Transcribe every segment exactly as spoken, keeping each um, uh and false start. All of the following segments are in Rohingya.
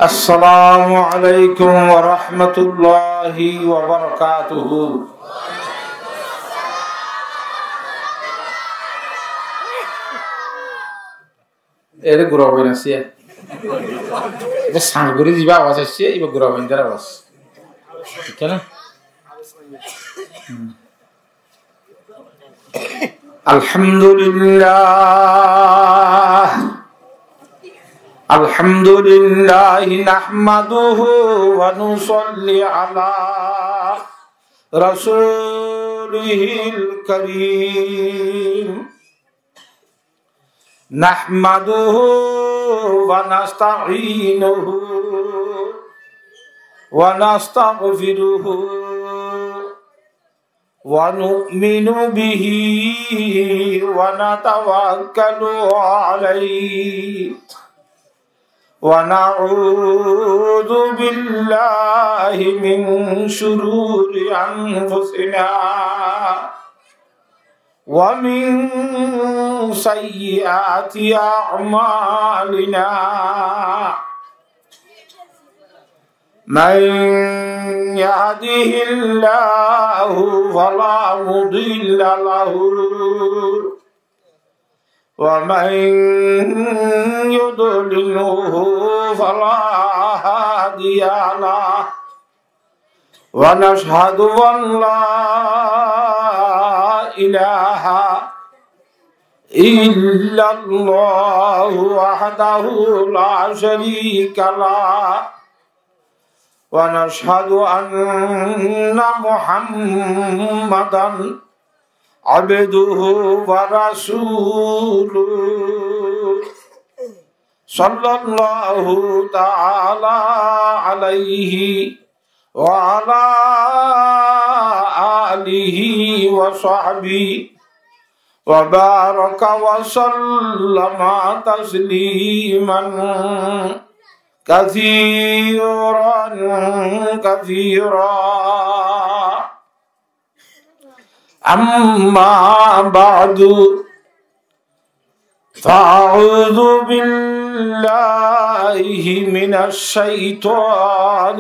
السلام عليكم ورحمة الله وبركاته. Ere gura boin asé. Ere sang guri diba abas asé, iba gura boin dar abas. Thík asé? Hmm. الحمد لله. الحمد لله نحمده ونصلي على رسوله الكريم. نحمده ونستعينه ونستغفره ونؤمن به ونتوكل عليه ونعوذ بالله من شرور أنفسنا ومن سيئات أعمالنا. من يهده الله فلا مضل له ومن يضلله فلا هادي له. ونشهد أن لا إله إلا الله وحده لا شريك له. ونشهد أن محمدا عبده ورسوله. صلى الله تعالى عليه وعلى آله وصحبه وبارك وسلم تسليما كثيرا كثيرا. أما بعد، فأعوذ بالله من الشيطان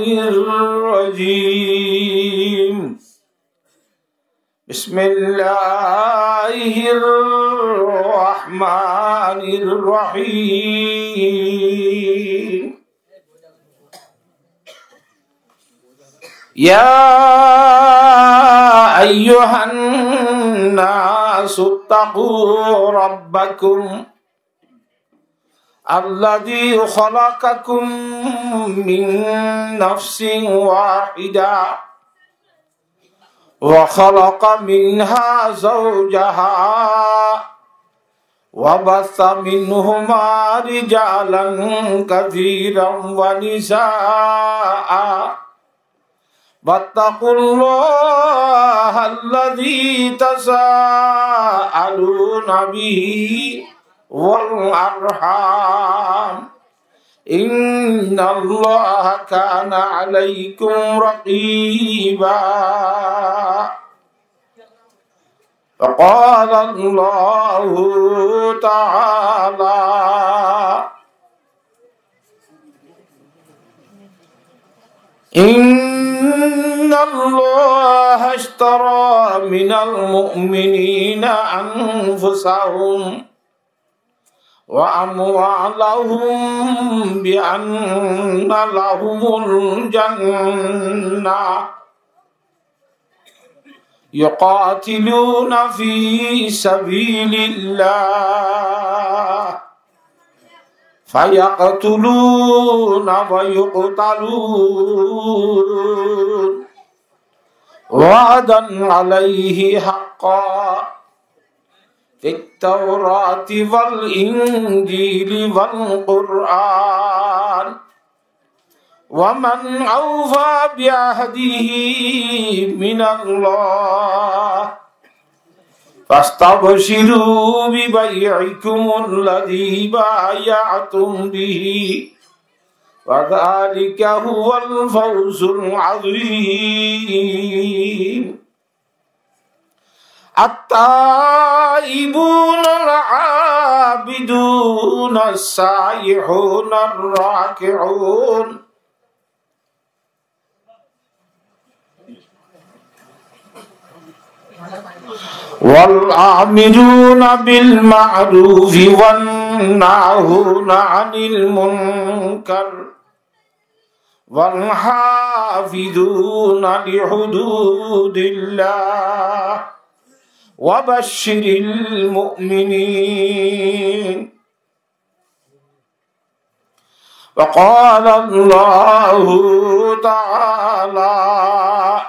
الرجيم. بسم الله الرحمن الرحيم. يا أيها الناس اتقوا ربكم الذي خلقكم من نفس واحدة وخلق منها زوجها وبث منهما رجالا كثيرا ونساء. واتقوا الله الذي تساءلون به والأرحام، إن الله كان عليكم رقيبا. فقال الله تعالى: إن الله اشترى من المؤمنين أنفسهم وأموالهم بأن لهم الجنة يقاتلون في سبيل الله فيقتلون ويقتلون وعدا عليه حقا في التوراة والإنجيل والقرآن ومن أوفى بعهده من الله فاستبشروا ببيعكم الذي بايعتم به وذلك هو الفوز العظيم. التائبون العابدون السائحون الراكعون والآمرون بالمعروف والناهون عن المنكر والحافظون لحدود الله وبشر المؤمنين. وقال الله تعالى: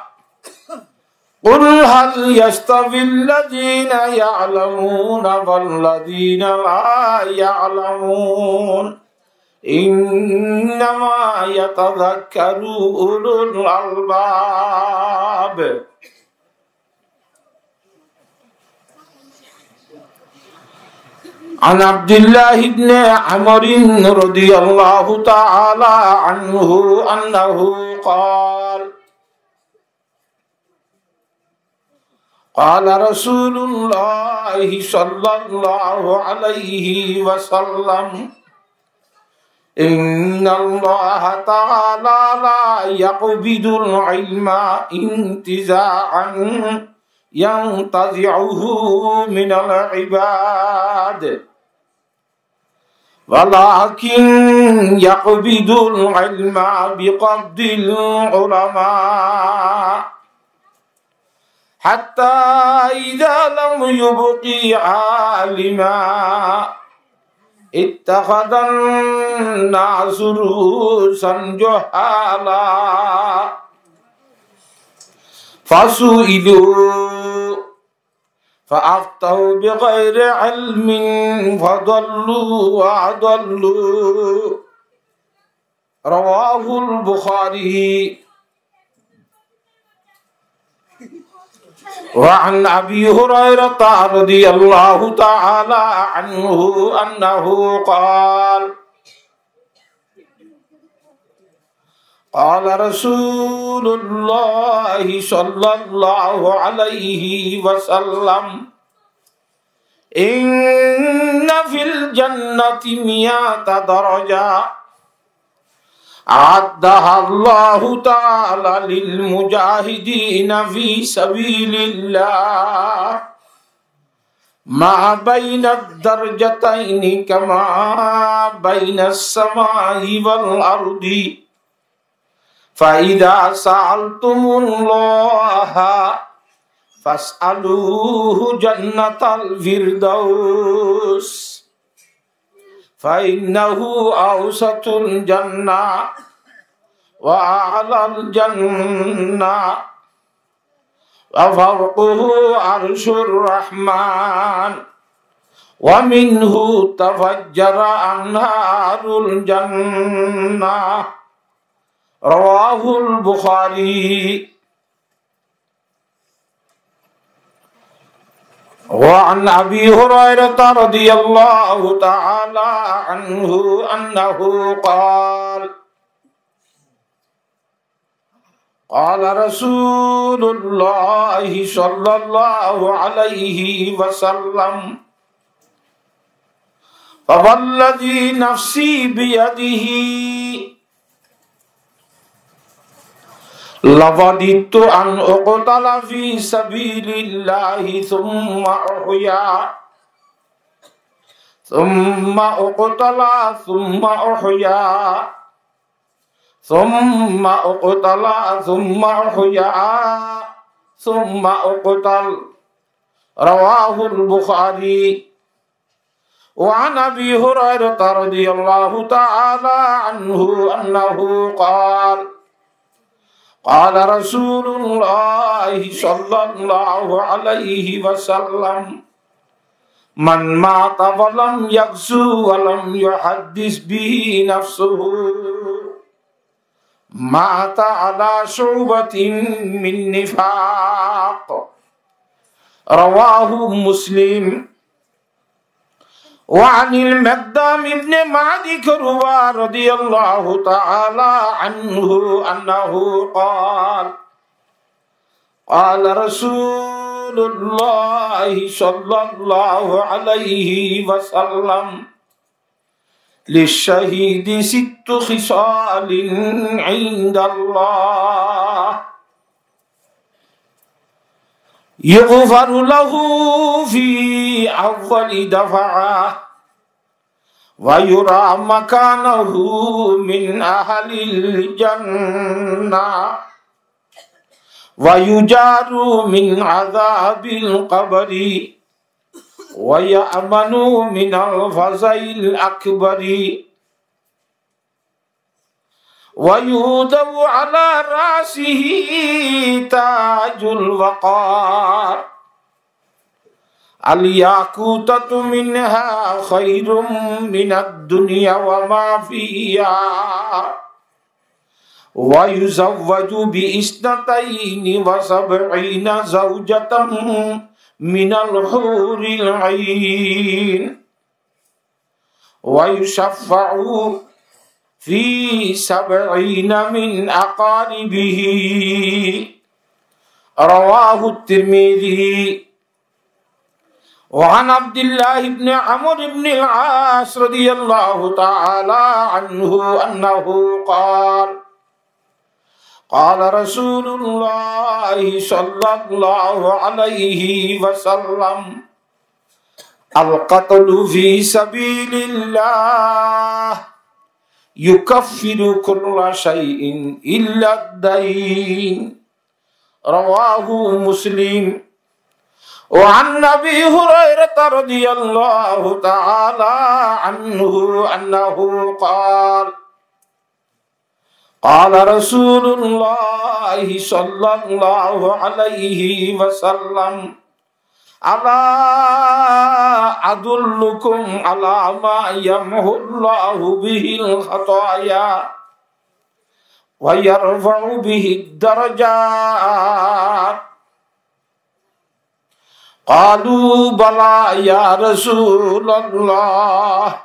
قل هل يستوي الذين يعلمون والذين لا يعلمون إنما يتذكر أولو الألباب. عن عبد الله بن عمرو رضي الله تعالى عنه أنه قال: قال رسول الله صلى الله عليه وسلم: إن الله تعالى لا يقبض العلم انتزاعا ينتزعه من العباد، ولكن يقبض العلم بقبض العلماء، حتى إذا لم يبق عالما اتخذ الناس رؤوسا جهالا، فسئلوا فأفتوا بغير علم فضلوا وأضلوا. رواه البخاري. وعن أبي هريرة رضي الله تعالى عنه أنه قال: قال رسول الله صلى الله عليه وسلم: إن في الجنة مئة درجة أعدها الله تعالى للمجاهدين في سبيل الله، ما بين الدرجتين كما بين السماء والأرض، فإذا سألتم الله فاسألوه جنة الفردوس، فإنه أوسط الجنة وأعلى الجنة وفوقه عرش الرحمن، ومنه تفجر أنهار الجنة. رواه البخاري. وعن أبي هريرة رضي الله تعالى عنه أنه قال: قال رسول الله صلى الله عليه وسلم: فوالذي نفسي بيده لوددت أن أقتل في سبيل الله ثم أحيا، ثم أقتل، ثم أحيا، ثم أقتل، ثم أحيا، ثم أقتل. رواه البخاري. وعن أبي هريرة رضي الله تعالى عنه أنه قال: قال رسول الله صلى الله عليه وسلم: من مات ولم يغز ولم يحدث به نفسه مات على شعبة من نفاق. رواه مسلم. وعن المقدام بن معدي كربة رضي الله تعالى عنه أنه قال: قال رسول الله صلى الله عليه وسلم: للشهيد ست خصال عند الله: يغفر له في أول دفعة، ويرى مكانه من أهل الجنة، ويجار من عذاب القبر، ويأمن من الفزع الأكبر، ويوضع على رأسه تاج الوقار، الياقوتة منها خير من الدنيا وما فيها، ويزوج باثنتين وسبعين زوجة من الحور العين، ويشفع في سبعين من أقاربه. رواه الترمذي. وعن عبد الله بن عمرو بن العاص رضي الله تعالى عنه أنه قال: قال رسول الله صلى الله عليه وسلم: القتل في سبيل الله يكفر كل شيء إلا الدين. رواه مسلم. وعن أبي هريرة رضي الله تعالى عنه أنه قال: قال رسول الله صلى الله عليه وسلم: ألا أدلكم على ما يمحو الله به الخطايا ويرفع به الدرجات؟ قالوا: بلى يا رسول الله.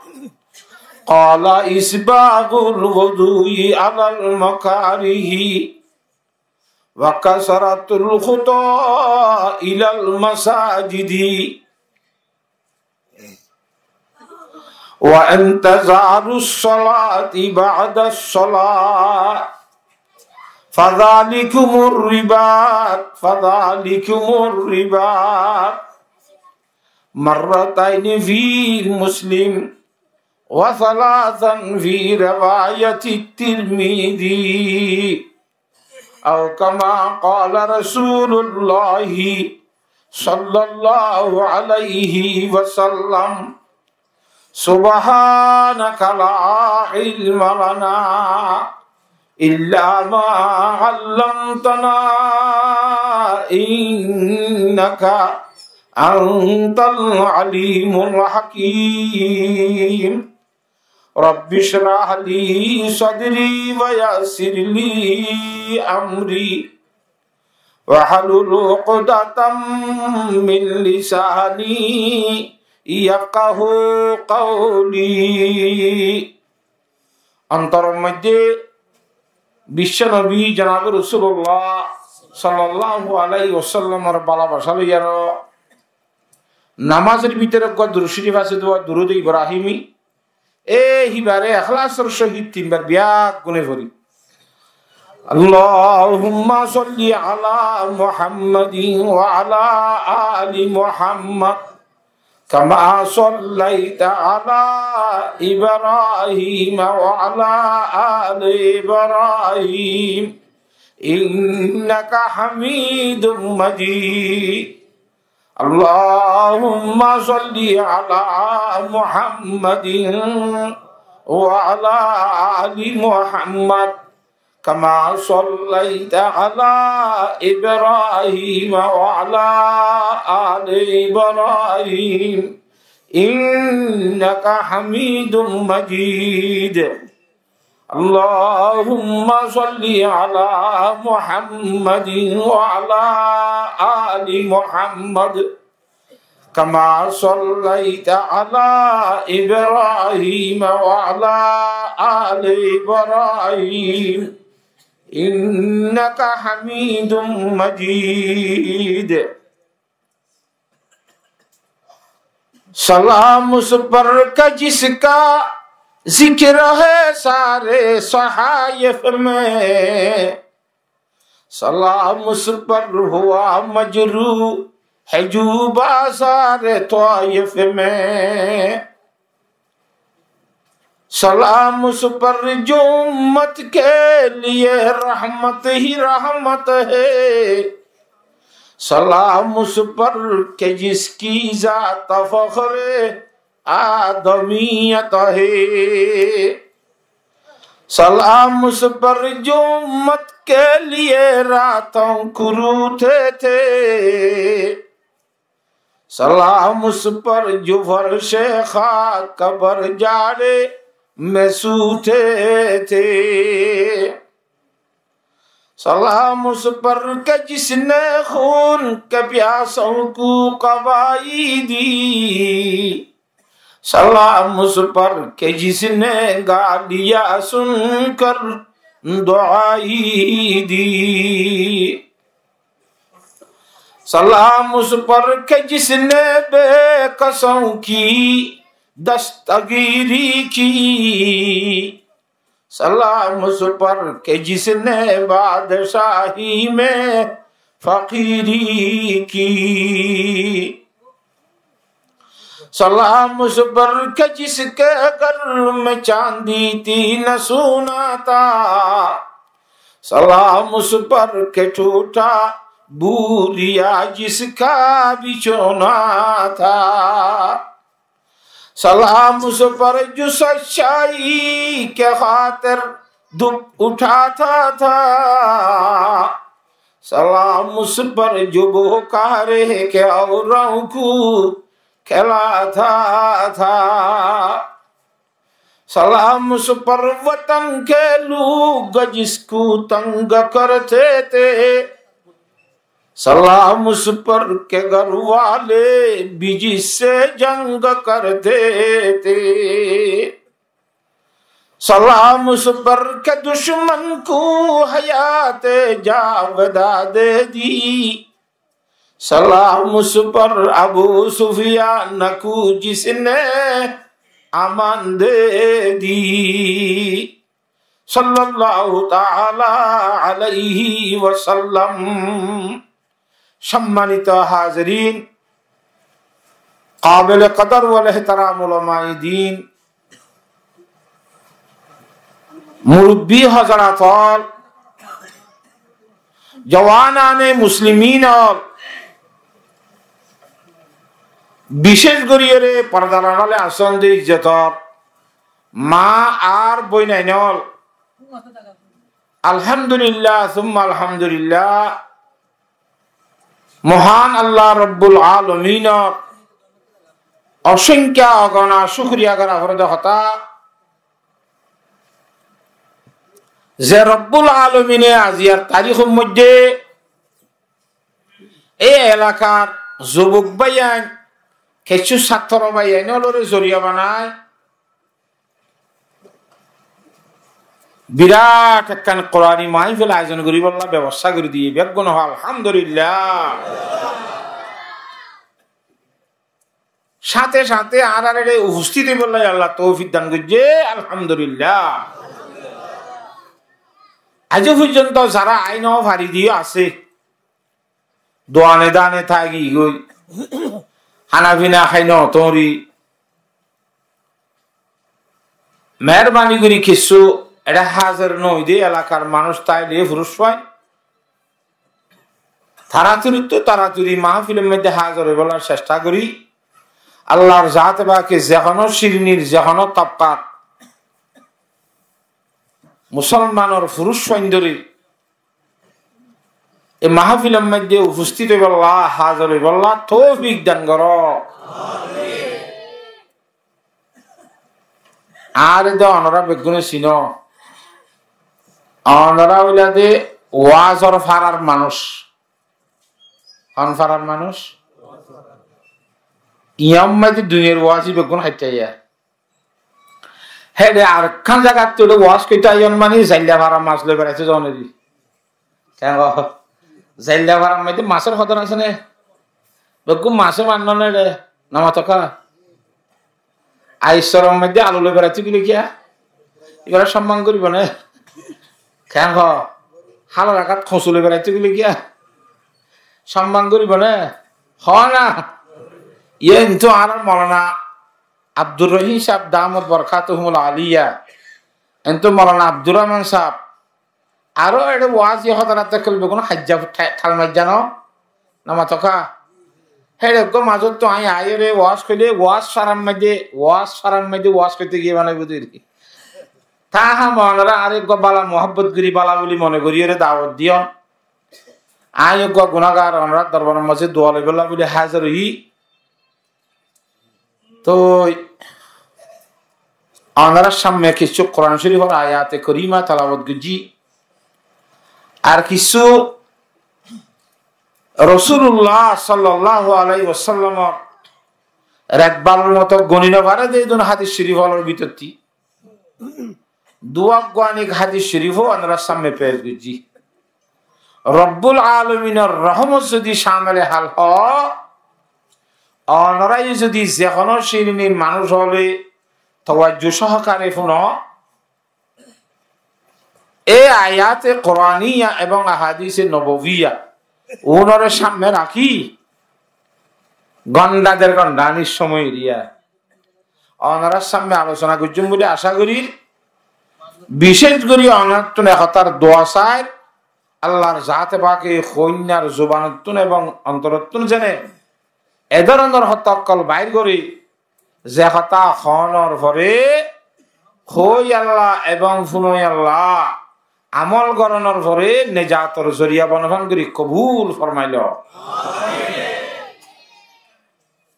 قال: إسباغ الوضوء على المكاره، وكثرة الخطى إلى المساجد، وانتظار الصلاة بعد الصلاة، فذلكم الرباط، فذلكم الرباط. مرتين في مسلم، وثلاثا في رواية الترمذي. أو كما قال رسول الله صلى الله عليه وسلم: سبحانك لا علم لنا إلا ما علمتنا إنك أنت العليم الحكيم. رب اشرح لي صدري ويسر لي أمري واحلل عقدة من لساني يفقهوا قولي. Ontoror moiddé bicco nobi jonabe Rosulullah sallallahu alaihi wasallamor balobaca loiyaró namazor bútore uggwá durud córif asé, de uwá durud Ibrahimi. E híbare ehlasor cóhit tin bar beggúne fori. اللهم صل على محمد وعلى آل محمد كما صليت على إبراهيم وعلى آل إبراهيم إنك حميد مجيد. اللهم صل على محمد وعلى آل محمد كما صليت على إبراهيم وعلى آل إبراهيم إنك حميد مجيد. اللهم صل على محمد وعلى آل محمد كما صليت على إبراهيم وعلى آل إبراهيم إنك حميد مجيد. سلام اس پر کہ جس کا ذکر ہے سارے صحائف میں، سلام اس پر ہوا مجروح ہے جو بازار طائف میں۔ سلام اس پر جو امت کے لیے رحمت ہی رحمت ہے۔ سلام اس پر کہ جس کی ذات فخر آدمیت ہے۔ سلام اس پر جو امت کے لیے راتوں کو روتے تھے۔ سلام اس پر جو فرش خاک پر جاڑے میں سوتے تھے۔ سلام اس پر کہ جس نے خون کے پیاسوں کو قوائی دی۔ سلام اس پر کہ جس نے گالیاں سن کر دعائی دی۔ سلام اس پر کہ جس نے بے کسوں کی دستگیری کی۔ سلام اس پر کہ جس نے بادشاہی میں فقیری کی۔ سلام اس پر کہ جس کے گھر میں چاندی تھی نہ سونا تھا۔ سلام اس پر کہ ٹوٹا بوریا جس کا بچھونا تھا۔ سلام اس پر جو سچائی کے خاطر دکھ اٹھاتا تھا۔ سلام اس پر جو بھوکا رہ کے اوروں کو کھلاتا تھا۔ سلام اس پر وطن کے لوگ جس کو تنگ کرتے تھے۔ سلام اس پر کہ گھر والے بھی جس سے جنگ کرتے تھے۔ سلام اس پر کہ دشمن کو حیات جاوداں دے دی۔ سلام اس پر ابو سفیان کو جس نے امان دے دی۔ সাল্লাল্লাহু তাআলা আলাইহি ওয়াসাল্লাম। সম্মানিত হাজিরিন, কাবিলে কদর ওয়াল এহতারাম উলামায়ে দ্বীন, মুরব্বি হজরত অকল, জওয়ানানে মুসলিমিন অকল, বিশেষ করিয়ারে পর্দার আড়ালে আসন দে ইজ্জতর মা আর বইনাইন অকল, আলহামদুলিল্লাহ, সুম্মা আলহামদুলিল্লাহ। মহান আল্লাহ রব্বুল আলমিনর অসংখ্য অগণা শুকরিয়া করা ফরজ কথা যে রব্বুল আলমিনে আজিয়ার তারিখর মধ্যে এই এলাকার যুবক ভাইয়াইন, কিছু ছাত্র ভাইয়াইন অকলরে জরিয়া বানাই বিরাট একখান কোরআনি মাহফিল আয়োজন করিবার ব্যবস্থা করি দিয়ে বেগুন আলহামদুলিল্লাহ। সাথে সাথে আরারে উপস্থিত হইবার লাগি আল্লাহ তৌফিক দান করছে, আলহামদুলিল্লাহ। আজও পর্যন্ত যারা আইন ফারি দিয়ে আছে, দোয়ানে দানে থাকি গই, খানা পিনা খাই ন তরি, মেহরবানি করি কিছু এটা হাজির নই দে এলাকার মানুষ তাইলে ফুরুষ পাই। তাড়াতাড়ি তো তাড়াতাড়ি মাহফিলের মধ্যে হাজির হইবার চেষ্টা করি। আল্লাহর জাত বাকে যে কোনো শ্রেণীর, যে কোনো তবকার মুসলমানর পুরুষ সৈন্দরী এই মাহফিলের মধ্যে উপস্থিত হইবার লাগি, হাজির হইবার লাগি তৌফিক দান করো। আর দে অনরা বেগুনে চিনো, অনরা হইলা দে ওয়াজর ফারার মানুষ। কোন ফারার মানুষ? ইয়াম মাঝে দুনিয়ার ওয়াজি বেগুন হাইটাইয়া। হেডে আর খান জায়গাত তো ওয়াজ কইতে আইয়ন মানে জাইল্লা ফারা মাছ লই বেড়াইতে যাওয়া নেই। কেন? জাইল্লা ফারার মধ্যে মাছের কদর আছে না? বেগুন মাছে মারল না রে, নামাতকা। Aiccór moiddé alu loi beraitó gile kiyá? Ibáre somman goribo né? Keén hoó? Hála rakat kosu loi beraitó gile kiyá? Somman goribo né? Hoó na? Iye kintu añárar Molana Abdur Rohim sáb damot borkatuhumul aliya, kintu Molana Abdur Rahman sáb, aró eçé waz iye hotá hotá kóile beggún haijja tha-, thal maijja no? Namatóka. Héçe eggúa mazóttu añí aiyóre waz hoilé, waz farar maidé, waz farar maidé waz hoité giyé banaibó deri. Tahá onorá añáre eggúa bála muhábbot gorí, bála buli mone goríyore dawot diyon. Añí eggúa gunágar, onorár dorbaror mazé dua loibolla buli házir óiyi. Toi, onorár sámme kissú Kuran Córifor ayate korima talawot goijjí. Ar kissú Rosulullah sallallahu alaihi wasallamor rekbalor moto goni no fare de edún hádis córif ólor bútotti duwá gwanik hádis córif ó onorár sámme pec goijjí. Robbul Alaminor rohomot zodi cámele hál hoó, onorá zodi ze honó círinir manúic óle tawajju sóhokare fúno, e ayate Kuraniya ebong ahadise nobowiya unóre cámme rakí gonda der gonda anír cómoi eriya onorár sámme alosona goijjúm buli acá gorír. Bicéc gorí onoráttun ek hotár dua sair, Allar zate pake hoinnar zubanottún ebong ontorottún zene e dóronor hotá ókkol bair gorí, ze hotá hoónor fore hoi Allah ebong fúnoi Allah, amol gorónor fore nejator zoriya bonofán gorí kobul formailo.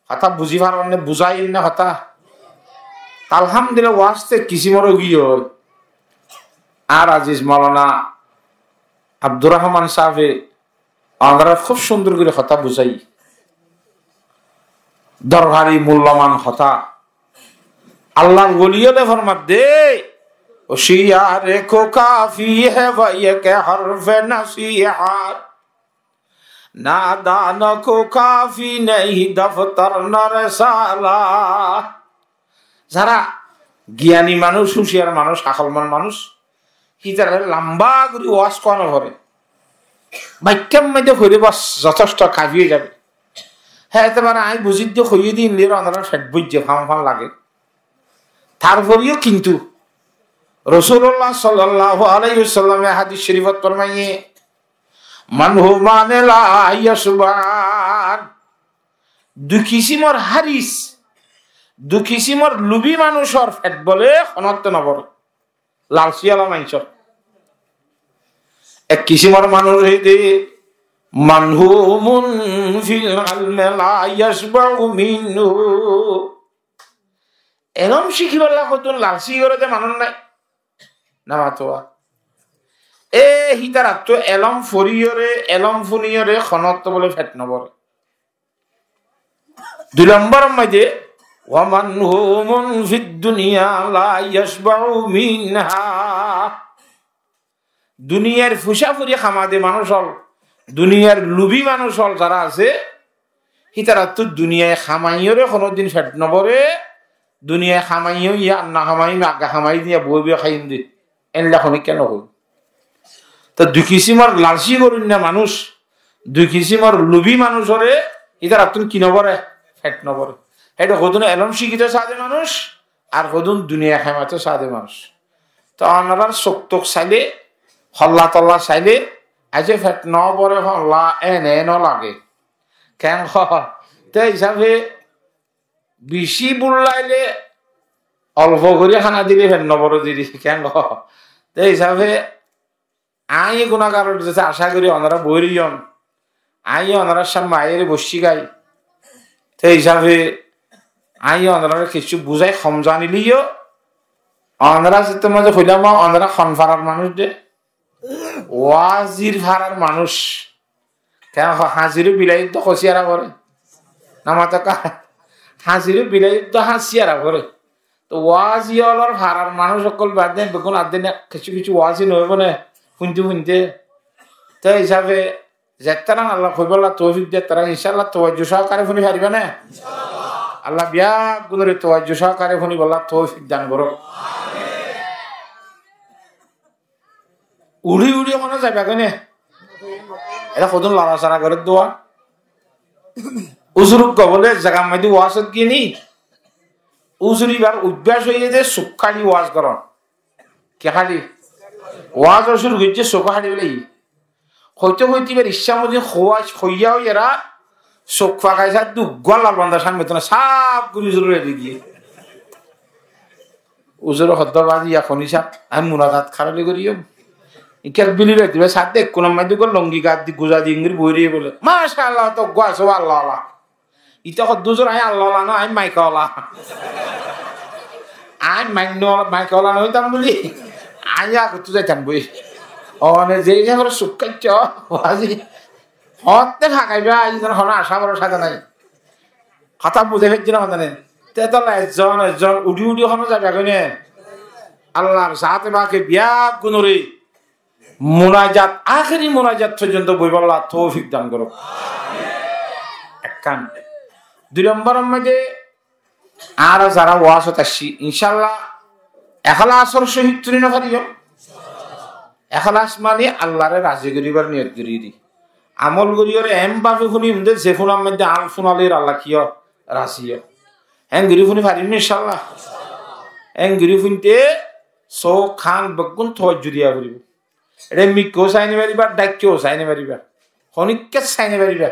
Hotá buzí faronné, buzáiyinné hotá? Alhamdulillah, waz te kisimor ói giyói. Añár aziz Molana Abdur Rahman sábe onorár kúb cúndor gorí hotá buzáiye. Dorhari, mulloman hotá. Allar woli óle formadde, "ہوشیار کو کافی ہے وہ یک حرف نصیحت، نادان کو کافی نہیں دفتر نہ رسالہ۔" Zará giyani manúic, húciyar manúic, akolman manúic, hítarare lamba gorí waz hoó no fore. Baikkár maze hoile bas zotosto, kafi ói zabe. Hé etebare añí buzí de hoiyé de, inliyóre onorár fet buijje, fan fan lage. Tarfore yó kintu Rosulullah sallallahu alaihi wasallame hádis córifot formaiyé, "من هومان لا يشبعان." Dui kisimor háris, dui kisimor lubi manúicor fet bole honótte no bore. Lalsí ola maincór. Ek kisimor manúic óilde, "من هوم في العلم لا يشبع منه." Elóm cíkibálla hodún lalsí goré de manúic nái. Namatóa. E hítarattú elóm foriyóre, elóm funiyóre honótte bole fet no bore. Dui lombor maze, "ومن هوم في الدنيا لا يشبع منها." Duniyair fucá furi hamade manúic ól, duniyair lubi manúic ól zará asé, hítarattú duniyai hamaiyóre honódin fet no bore, duniyai hamaiyó yá no hamaiyó, agga hamai diya boi boi háiyum de. Enla honikka no hoi. Toi dui kisimor lalsí goróinna manúic, dui kisimor lubi manúicóre, ítarattún ki no bore? Fet no bore. Héçe hodún elóm cíkito sáde manúic, ar hodún duniyai hamaito sáde manúic. Toi onorár suk tuk saile, holla tolla saile, aijja fet no bore holla ene no lage. Keén hoó? Te hísafe bicí búk laile olfo gorí hána dile fet no bore deri, keén hoó? Te hísafe añí gunágar ór de, acá gorí onorá boi roiyon, añí onorár sámme aiyóre boiccí goi. Te hísafe añí onoráre kessú buzái hom zanilé yó, onorá zettó maze hoilam, onorá hon farar manúic de? Wazir farar manúic. Keén hoó, haziró bilai uddá hosiyara goré. Namatóka. Haziró bilai uddá hosiyara goré. Toi wazi ólor farar manúic ókkol bade beggún adde ne, kessú kessú wazi no óibo ne, fúinte fúinte. Toi hísafe zettarán Allah hoibálla toufik de, tará incállah tawajju sohokare fúni faribá ne? Allah beggúnore towajju sohokare fúnibolla toufik dan gorouk. Uçí uçí honó zaiba goi né? Ere hodún lorasora gorér dé. Uzur uggwá bóle zagar maze wazot giyé ni, uzur ibar obbiyas óiye dé suk háli waz goron. Ki háli? Waz cúru goijjé, suk háli bóle. Hoite hoite ibar icca mozin hoiya óiye ra suk fakai sá dé uggwá lal bandar sámne to na, saf gorí uzur ore eri giyé. Uzur hoddé, bazi, ya honi sab, añí munajat hára loi goijjum. Ikká bili loi diba, sade ekkunor maze uggwá longi gat di guza di engori boi roiye bóle. Masha Allah, to uggwá asó Allah Allah. Ite hoddé, uzur, añí Allah Allah no, añí maika ola. Añí maik no, maika ola no óitam bóli. Añí agottú zaitam boi. One ze hísabe suk háiccó, bazi. Hotte fakaiba, añí zano hono aca borosa nai. Hotá buzí faijjó né, hotá né? Te tolla ezzon ezzon uçí uçí honó zaiba goi né? Allar zate pake beggúnore munajat, ahéri munajat foijjonto boibolla toufik dan gorouk. Ekkán. Dui lombor maze añára zara wazot aiccí, incállah, ehlasor sóhit fúni no fariyum. Ehlas mani Allare razi goríbar niyot gorí di. Amol goríyore em bafe fúnim dé, ze fúnar maze añár fúnalor Allah kiyó? Razi ó. Engorí fúni farim né, incállah? Engorí fúnte suk, hán beggún towajju diya foribo. Ere mikká ó sai no fariba, dháikka ó sai no fariba. Honikka sai no fariba.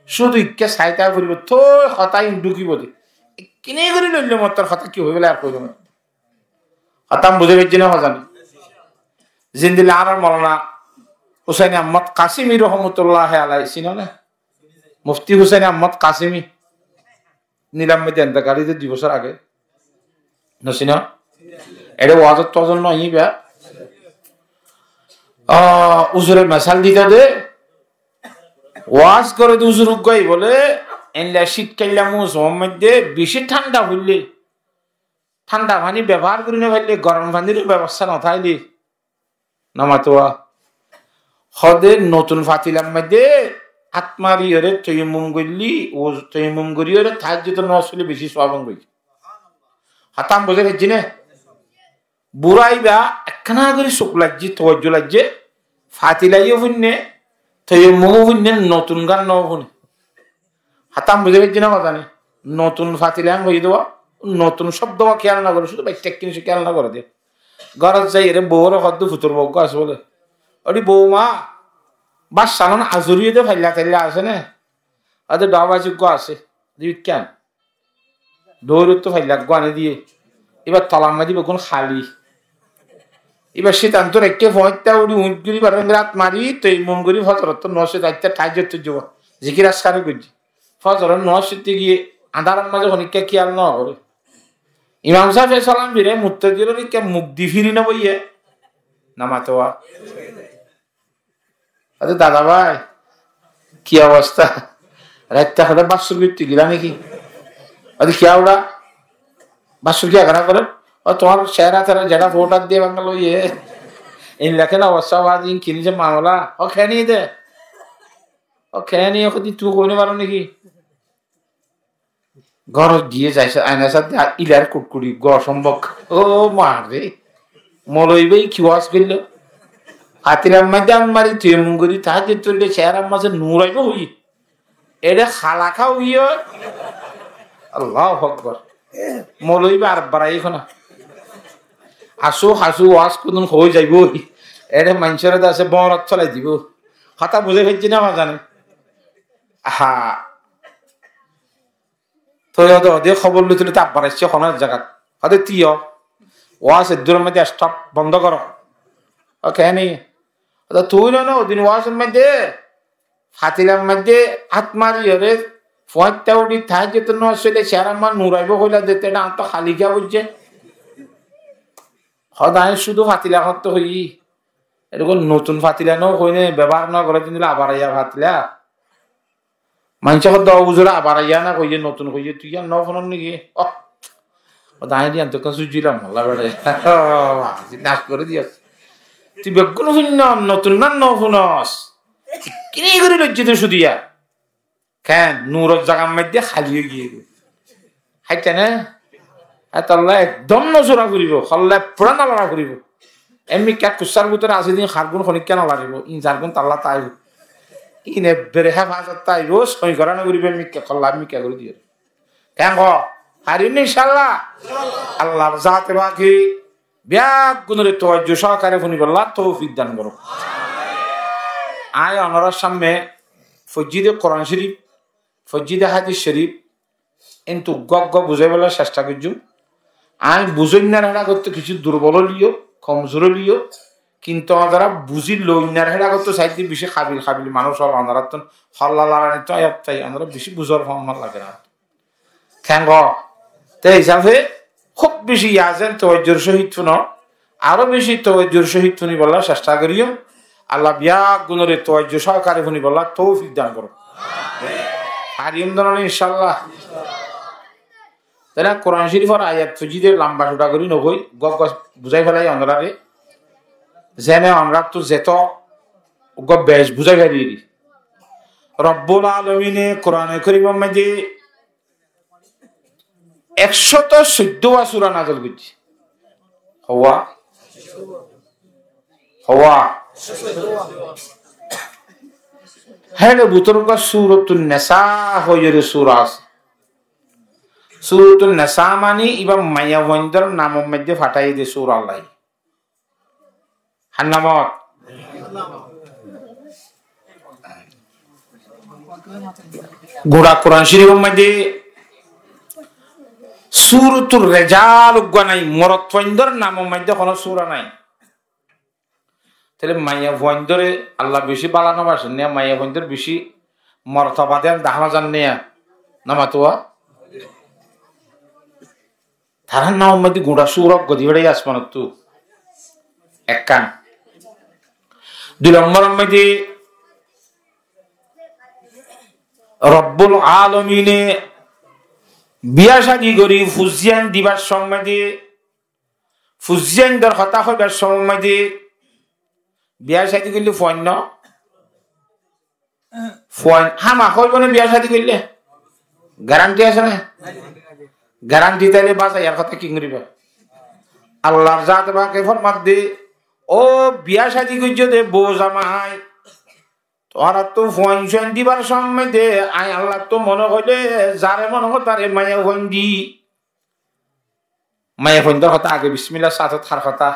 Cúdu ikká sai táka foribo, toi hotá in dhúkibo dé. Ekkene gorí loile mottor hotá ki hoibo ar hoibo na. Hotá buzí faijjó né, hozan? Zendilla añárar Molana Husaini Ahmad Kasimi rohmotullahi alaihi, sino né? Mufti Husaini Ahmad Kasimi. Nilam maze entekal óiye dé dui bosór age. No sino? Ere wazot tozot no iba. Ah, uzure mesal dito dé. Waz gore dé uzur uggwá bóle, endilla cít kailla mousum maze beci thánda foille, thánda fani bebohar gorí no faille, gorom fanir bebosta no táile, no matowa. Hode notun fatilar maze hát mariyore toyammum goille, toyammum goríyore tahajjudor nomaz foille beci sowab óibo. Hotá buzí faijjó né? Bura iba ekkána gorí suk laijjé, towajju laijjé, fatila yó fúinne, toyammum ó fúinne, notun gán no fúne. Hotá buzí faijjó né, hotá né? Notun fatila gán goijjé dé, notun cóbdo kiyal no gore, cúdu baitta ekkin kiyal no gore dé. Górot zaiyóre bouwore hoó dé, futur bou uggwá asé bóle. Óre bouma, bát salon azori óiye dé, failla tailla asé né? Ade dhoba bázi uggwá asé, dé ikkán. Dórottú failla uggwá ani diyé. Ibar tolar maze beggún háli. Ibar cétan tu raikké foñitta uçí uñit gorí bar rát mari, toyammum gorí fozorottú nomaz foittó aittó tahajjud foijjé. Zikir askar goijjé. Fozoror nomaz foittó giyé, andharar maze honikka kiyal no gore. Imam sábe salam fire, muttadilor ikká muk di firi no boiye. No matowa. Acha dada bái, ki obosta? Raitta hoçé bássur goittó gila naki? Acha kiyá uçá? Bássur kiyá gorá goré? Ó tuáñr cehera tehera zeçá fótar diye banga loiye. Eilla ken obosta, waz in ki ze mamela? Ó keni de? Ó keni, ó keni tui hoi no faro naki? Górot giyé zai sá, aina sá de, ilar kutkuti, gó sombok. Ó ma re. Moloi bái ki waz goillo? Fatilar maze hát mari toyammum gorí tahajjud foille ceharar maze nur aibo hoi. Ere halaka hoiye. Allahu Akbar. Moloi bái ar barai hona. Asú hasú waz kudun hoi zaibo hoi. Ere maincóre dase borot solai dibo. Hotá buzí faijjó né, no zani. Aha. Toi ode ode hóbor loite loite abbar aiccé hono ek zagat. Hode tui yo, waz eddur maze stop, bondo goro. Ó keni? Hode tui no, no, odin wazor maze, fatilar maze hát mariyore, fuañitta uthi tahajjudor nomaz foile ceharar maze nur aibo hoila de, te añáttu háli kiyá boijje? Hode añí cúdu fatila hotte hoi, erokom notun fatila no hoi ne, bebohar no gore, tin dile abar aiya fatila. Maincé hoó de, "Ó uzur, abar aiya na hoiye, notun hoiye, tui yián no fúnos niki?" Oh, ó dañi diyan to ekkán sujjilam, holla bere. Nas gorí diyos. Tui beggún fúinnos, notun na no fúnos? Kini gorí loijje tui sudiya? Ken, nuror zagar maze háli ói giyé. Háitte né? Hétolla ekdom no sura foribo, holla fura no lara foribo. Emmikká kussár bútore asé din hargún honikká no laribo, in zargún talla táibo. Ine bere hefazot táibo, sói gorá no foribo, emmikká holla, emmikká gorí diyó. Keén hoó? Farim né incállah? Allar zate pake beggúnore towajjo sóhokare funibolla toufik dan gorouk. Añí onorár sámme foijjí de Kuran Córif, foijjí de hádis Córif, kintu uggúa uggúa buzáibolla cesta goijjúm. Añí buzóinnar héçagottú kissú durbol óileyo, komzur óileyo, kintu onorá buzí loinnar héçagottú saidde beci kabil kabil manúic ól, onoráttun holla laranittú aiyót tai, onorá beci buzór fán fán lager añáttu. Keén hoó? Te hísafe kúb beci yazen towajjor sóhit fúno, aró beci towajjor sóhit funibolla cesta goijjúm. Allah beggúnore towajjo sóhokare funibolla toufik dan gorouk. Farim dé no incállah? Tóile Kuran Córifor ayat foijjí de lamba cuta gorí no hoi, uggúa uggúa buzái félai onoráre. Zene onoráttu zeto uggúa bec buzái félai. Robbul Alamine Kurane Korimor maze ekcót soiddówa sura nazil goijjé. Howa? Howa? Hér bútore uggúa Suratun Nisa hoiyóre sura asé. Suratun Nisa mani íba maiyafuaindór namor maze fathái de sura Allaye. Hár namot? Gura Kuran Córifor maze Suratur Rijal uggúa nai, morotfuaindór namor maze hono sura nai. Tóile maiyafuaindóre Allah beci bála no basen né, maiyafuaindór beci mortoba den dahá no zan né, no matuwa? Tarár namor maze gura sura uggúa di félaiye asmanottú. Ekkán. Dui lombor maze Robbul Alamine biya cádi gorí fuain dibar somot maze fuaindór hotá hoibar somot maze biya cádi goille fuain no Fuain hámaha óibo né biya cádi goille? Garanti asé né? Garanti táile basaiyar hotá ki goríba? Allar zate pake formadde, ó biya cádi goijjó de bou zamai, tuáñrattú fuain suain dibar somot de añí Allattú mone hoilé zare mone hoó tare maiyafuain di. Maiyafuaindór hotá age bismillar sáñte hár hotá?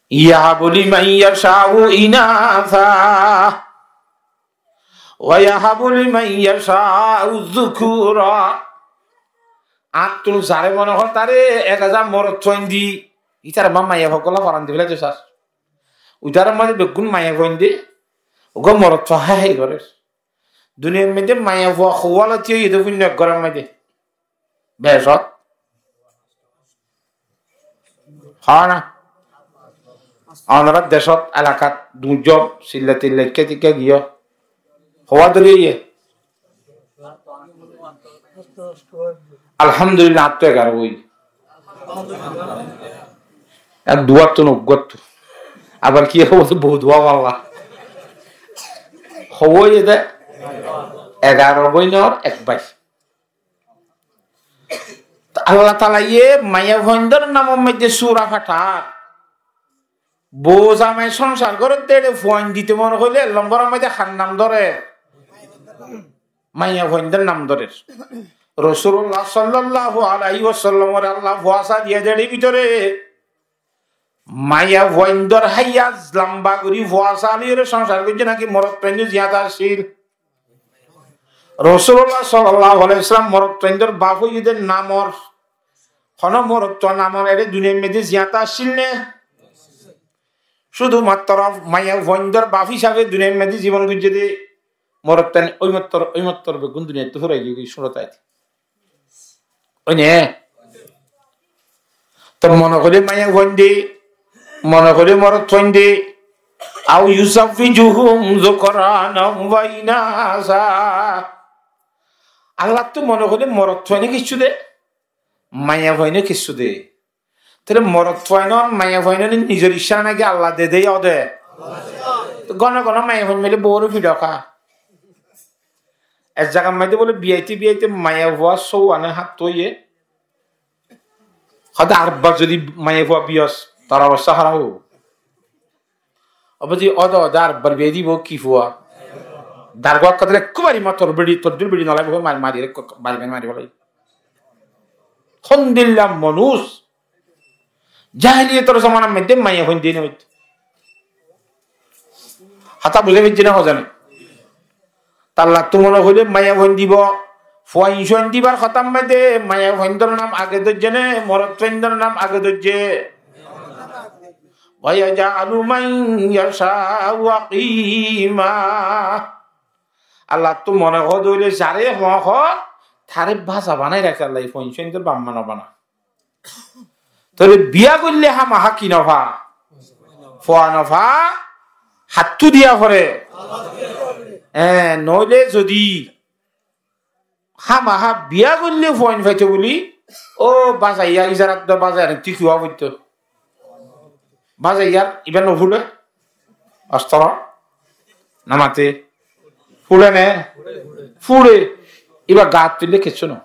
Yahabu liman yasha'u inatha wa yahabu liman yasha'u dhukura. Añáttu zare mone hoó tare ek házar morotfuain di, ítara ma maiyafua ókkol foran di félai de sar. Udaron maze beggún maiyafuain de, uggúa morotfua hái hái gorér. Duniyar maze maiyafua hoó lati óiye de fúinno ek góror maze. Decót. Hoó na. Onorá decót, elakat, duñjor, silla tilla ikká tikká giyó. Hoó dóri óiye. Alhamdulillah, añáttu egaró óiye. Ar duwáttu no, uggúattu. Abar ki hoó de bou duwá malla. Hoó óiye de egaró bóinor ek bái. Allatalaye maiyafuaindór namor maze sura fathár. Bou zamai songsar gorér de ére fuain dito mone hoilé ek lombor maze hár nam dórer? Maiyafuaindór nam dórer. Rosulullah sallallahu alaihi wasallamore Allah fuasa diye de ére bútore maiyafuaindór háiya lamba gorí fuasa loiyóre songsar goijjé naki morotfuain ziyada accíl? Rosulullah sallallahu alaihi wasallam morotfuaindór baf óiye de namor, hono morotfua namor ére duniyar maze ziyada accíl né? Cúdu mattor maiyafuaindór baf hísafe duniyar maze zibon goijjé de morotfuain ói mattor, ói mattor beggún duniyattu fúrai giyói, cúrot aite. Ói né? Te mone hoilé maiyafuain de, mone hoilé morotfuain de, aw yuzawwijuhum dhukranan wa inasa. Allattú mone hoilé morotfuain ó kissú de, maiyafuain ó kissú de. Tóile morotfuain ó, maiyafuain ó nizor icca naki Allah de de yó de? Góno góno maiyafuain maile bouwore fiço há. Ek zagar maze bóle biyaite biyaite maiyafua sóuane hát óiye. Hoó de ar bar zodi maiyafua biyos, tor obosta háraf óibo. Obozi óde óde ar bar biyai dibo ki fua? Dargua hoó de ekkubari ma tor beri, tor dil beri nolaibo, mari, mari, ekku mari, mari, mari bóle. Hondilla manúic. Jahiliyotor zomanar maze maiyafuain diyé no óito. Hotá buzí faijjó né hozane? Tallattú mone hoilé maiyafuain dibo. Fuain suain dibar hotár maze maiyafuaindor nam age dóijje né, morotfuaindor nam age dóijje? ويجعل من يشاء عقيما. Allattú mone hoó de óile zaré hoó, taré baza banai raké Allah, fuain suaindor baf ma no bana. Tóile biya goille hámaha ki no fa? Fua no fa, hattú diya fore. E, noile zodi hámaha biya goille fuain faito buli, ó bazaiyar, izarat do bazaiyar, tui ki hua foitto? Bazaiyar, iba no fule? Ostoro? Namate? Fule ne? Fule. Iba gat tuille kessú no.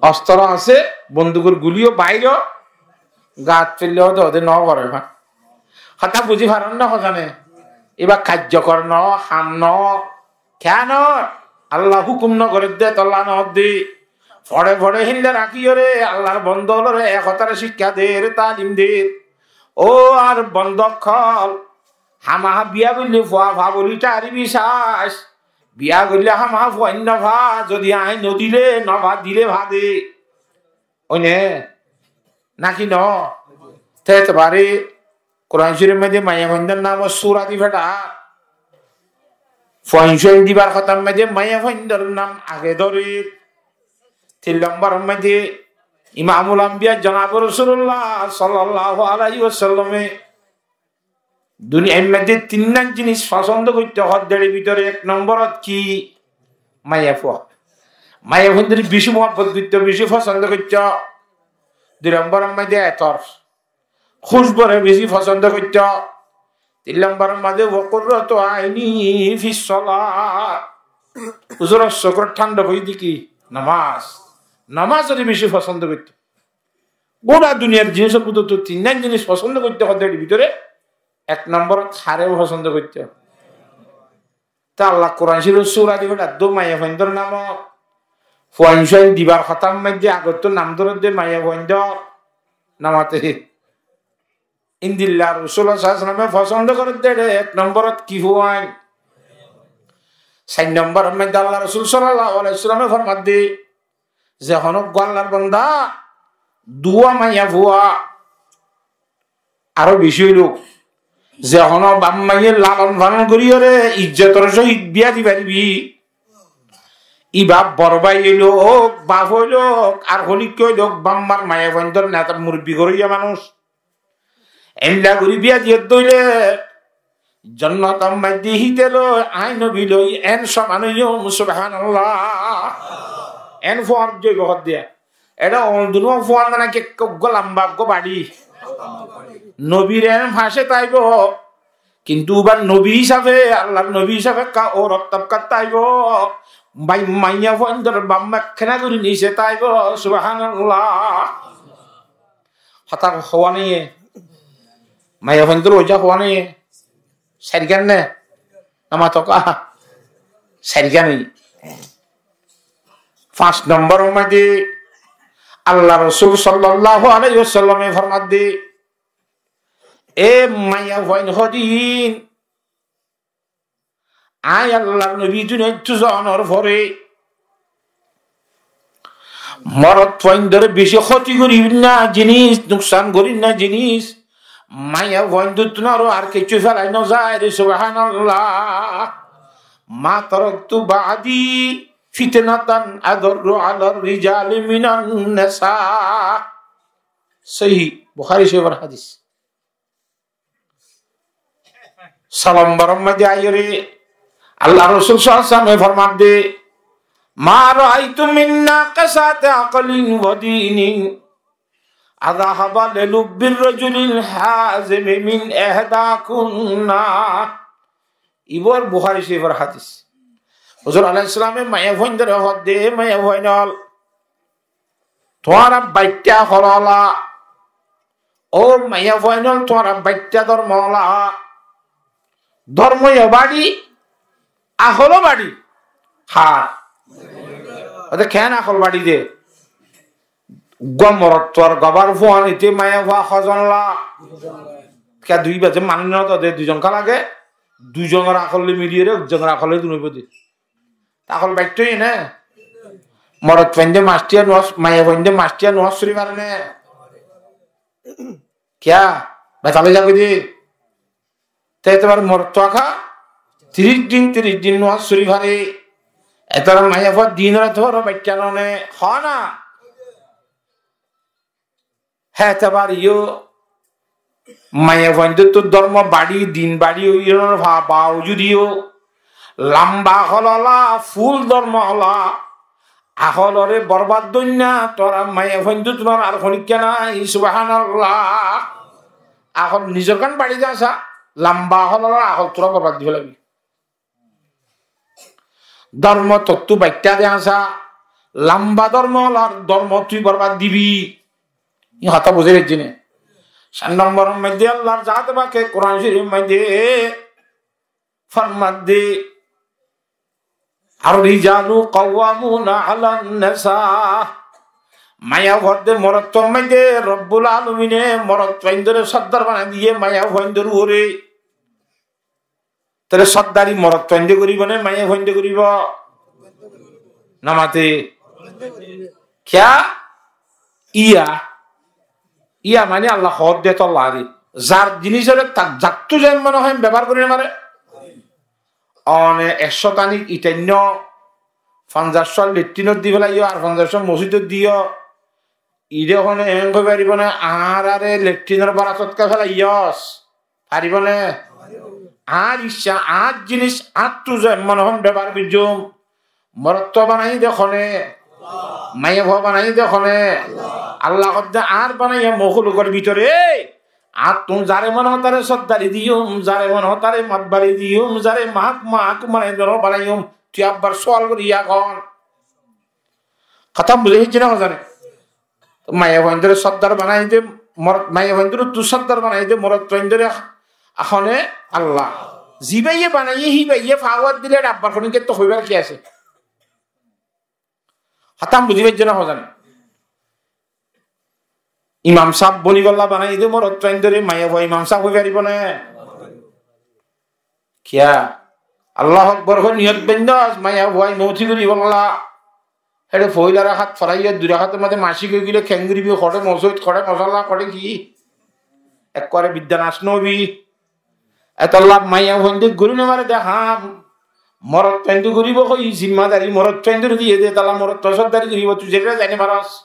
Ostoro asé, bondugor guliyó bairó, gat tuille óde óde no fore fa. Hotá buzí faron né hozane? Iba kajjokor no, ham no. Kiyá no? Allah hukum no gorer de, tolla no de. Fore fore híndilla rakíyore, Allar bondo ólore e hotár cikká der, talim der. Ó ar bondo ókkol, hámaha biya goille fua fa buli tari bisas. Biya goille hámaha fuain no fa, zodi añí no dile, no fa dile fa de. Óine? Naki no? Te etebare Kuran Córif maze maiyafuaindor nam sura di fedar. Fuain suain dibar hotár maze maiyafuaindor nam age dórer. Tin lombor maze Imamul Ambiya Janab Rosulullah sallallahu alaihi wasallame duniyar maze tinnan jinis fosond goitto, hoó de er bútore ek nomborot ki? Maiyafua. Maiyafuaindore beci muhabbot goitto, beci fosond goitto. Dui lombor maze etor, kúcbure beci fosond goitto. Tin lombor maze وقرة عيني في الصلاة. Huzuror sókur thánda óiye de ki? Nomaz. Nomazore beci fosond goitto. Gura duniyar jinisor bútottu tinnan jinis fosond goitto hoó de er bútore ek nomborot haré fosond goitto? Te Allah Kuran Córif sura di fedar de maiyafuaindor nam, fuain suain dibar hotár maze agottú nam dórer de maiyafuaindor. Namate? Híndilla Rosulullah sallallahu alaihi wasallame fosond gorer de ek nomborot ki fuain? Sair lombor maze Allar Rosul sallallahu alaihi wasallame formar de, ze honó uggwá Allar banda duwá maiyafua aró beci óilok, ze honó baf maye lalon falon goriyore izzotor sóhit biya di faribi, iba boro bái óilok, baf óilok, ar honikka óilok, baf mar maiyafuaindor neta murubbi goróiya manúic. Endilla gorí biya diyé de óile jonnotor maze híte loi, añí nobi loi, en soman óiyum, subhanallah. En fuar zaibo hoó de. Ere oñdunua fuar na naki ekka uggwá lamba, uggwá bari. Nobir en fase táibo. Kintu ubar nobi hísafe, Allar nobi hísafe ekka ourot tobkat táibo. Bai maiyafuaindor baf ma ekkena gorí nise táibo, subhanallah. Hotá hoó naiye? Maiyafuaindor oza hoó naiye? Sairgán ne? Namato ka? Sairgán óiye. Fañs nombor maze Allar Rosul sallallahu alaihi wasallame formar de, e maiyafuain hodin Añí Allar nobi duniyaittú zonor fore morotfuaindóre beci hóti goríbar jinis, nuksan goríbar jinis, maiyafuaindóttun aró ar kessú felai no zai re, subhanallah. ما تركت بعدي فتنة أضر على الرجال من النساء. Sóhi Buhári Córifor hádis. Só lombor or maze aiyóre Allar Rosul sallallahu alaihi wasallame formar de, ما رأيت من ناقصات عقل ودين أذهب للب الرجل الحازم من إحداكن. Ibá Buhári Córifor hádis. Huzur aláihis salame maiyafuaindóre hoódde, "E maiyafuain ól, tuáñra baittá holola, ó maiyafuain ól, tuáñra baittá dormo ola." Dormo yó baçi, ahol ó baçi. Há. Óde keén ahol baçi de? Uggwá morotfuar gobár fuain ite maiyafua hozon la? Kiyá dui baze manúic no de, duizon ká lage? Duizonor ahol loi miliyóre ekzonor ahol loi dun óibo de. Ahol baittói ne? Morotfuainde mastiya nuwas, maiyafuainde mastiya nuwas suri fare ne? Kiyá? Betal ói zagói de. Te etobar morotfua ká tiríc din, tiríc din nuwas suri fare. Etobar maiyafua din rát óro baittá no ne, hoó na? Hé etobar yó maiyafuaindóttu dormo baçi, din baçi óiye, ba-, bawujud yó lamba ahol ola, ful dormo ola, aholore borbad doinna, tuáñra maiyafuaindóttu ar honikka nai, subhanallah. Ahol nizor gán baçi de asá, lamba ahol ola ahol tuáñra borbad di félaibi. Dormo tottú baittá de asá, lamba dormo olar dormo tui borbad dibi. Iín hotá buzí faijjó né? Sair nombor or maze Allar zate pake Kuran Córif or maze formadde, "Ar-rijalu qawwamuna alan nisa." Maiyafua de morotfua maze Robbul Alamine morotfuaindóre sordar banai diye maiyafuaindór uore. Tóile sordari morotfuainde goribo né maiyafuainde goribo? No mate. Kiyá? Iya. Iya mani Allah hoódde tolla de. Zar jinisore tar zattú zai mone hoó bebohar gori no fare. One ekcó tanik itainno, fonzaiccó letrinot di félaiyo, ar fonzaiccó mosjidot diyo. Ide hone en hoi faribo né, añárare letrinor baratot ká félaiyos? Faribo né? Añár icca, añár jinis, añáttu zai mone hoó bebohar goijjum. Morotfua banaiye de hone? Maiyafua banaiye de hone? Allah hoódde añár banaiya mokolukor bútore añáttu zare mone hoó tare sordari diyum, zare mone hoó tare motbari diyum, zare mahakuma, hakuma banaiyum, banaiyum. Tui abbar sual gori ehón. Hotá buzí faijjó né hozane? Maiyafuaindóre sordar banai de, mor-, maiyafuaindóre tui sordar banai de, morotfuaindóre hone Allah. Zibáye banaiye, híbaye fawar dile abbar honikka to hoibar ki asé? Hotá buzí faijjó né hozane? Imam sáb bonibolla banai de morotfuaindóre, maiyafua imam sáb hoi faribo né? Kiyá? Allahu Akbar hoi niyot baindos, maiyafua imamoti goribolla. Héçe foila rakat foraiyo, dui rakator maze masik ói gile kengori bi, hoçe mosjid, hoçe mosalla, hoçe ki? Ekkubare bidda nas no óibi. Etolla maiyafuainde gori no fare de ham. Morotfuainde goribo hoi zimmadari, morotfuaindóre diye de, etolla morotfua sordari goribo, tui zerá zai no faros.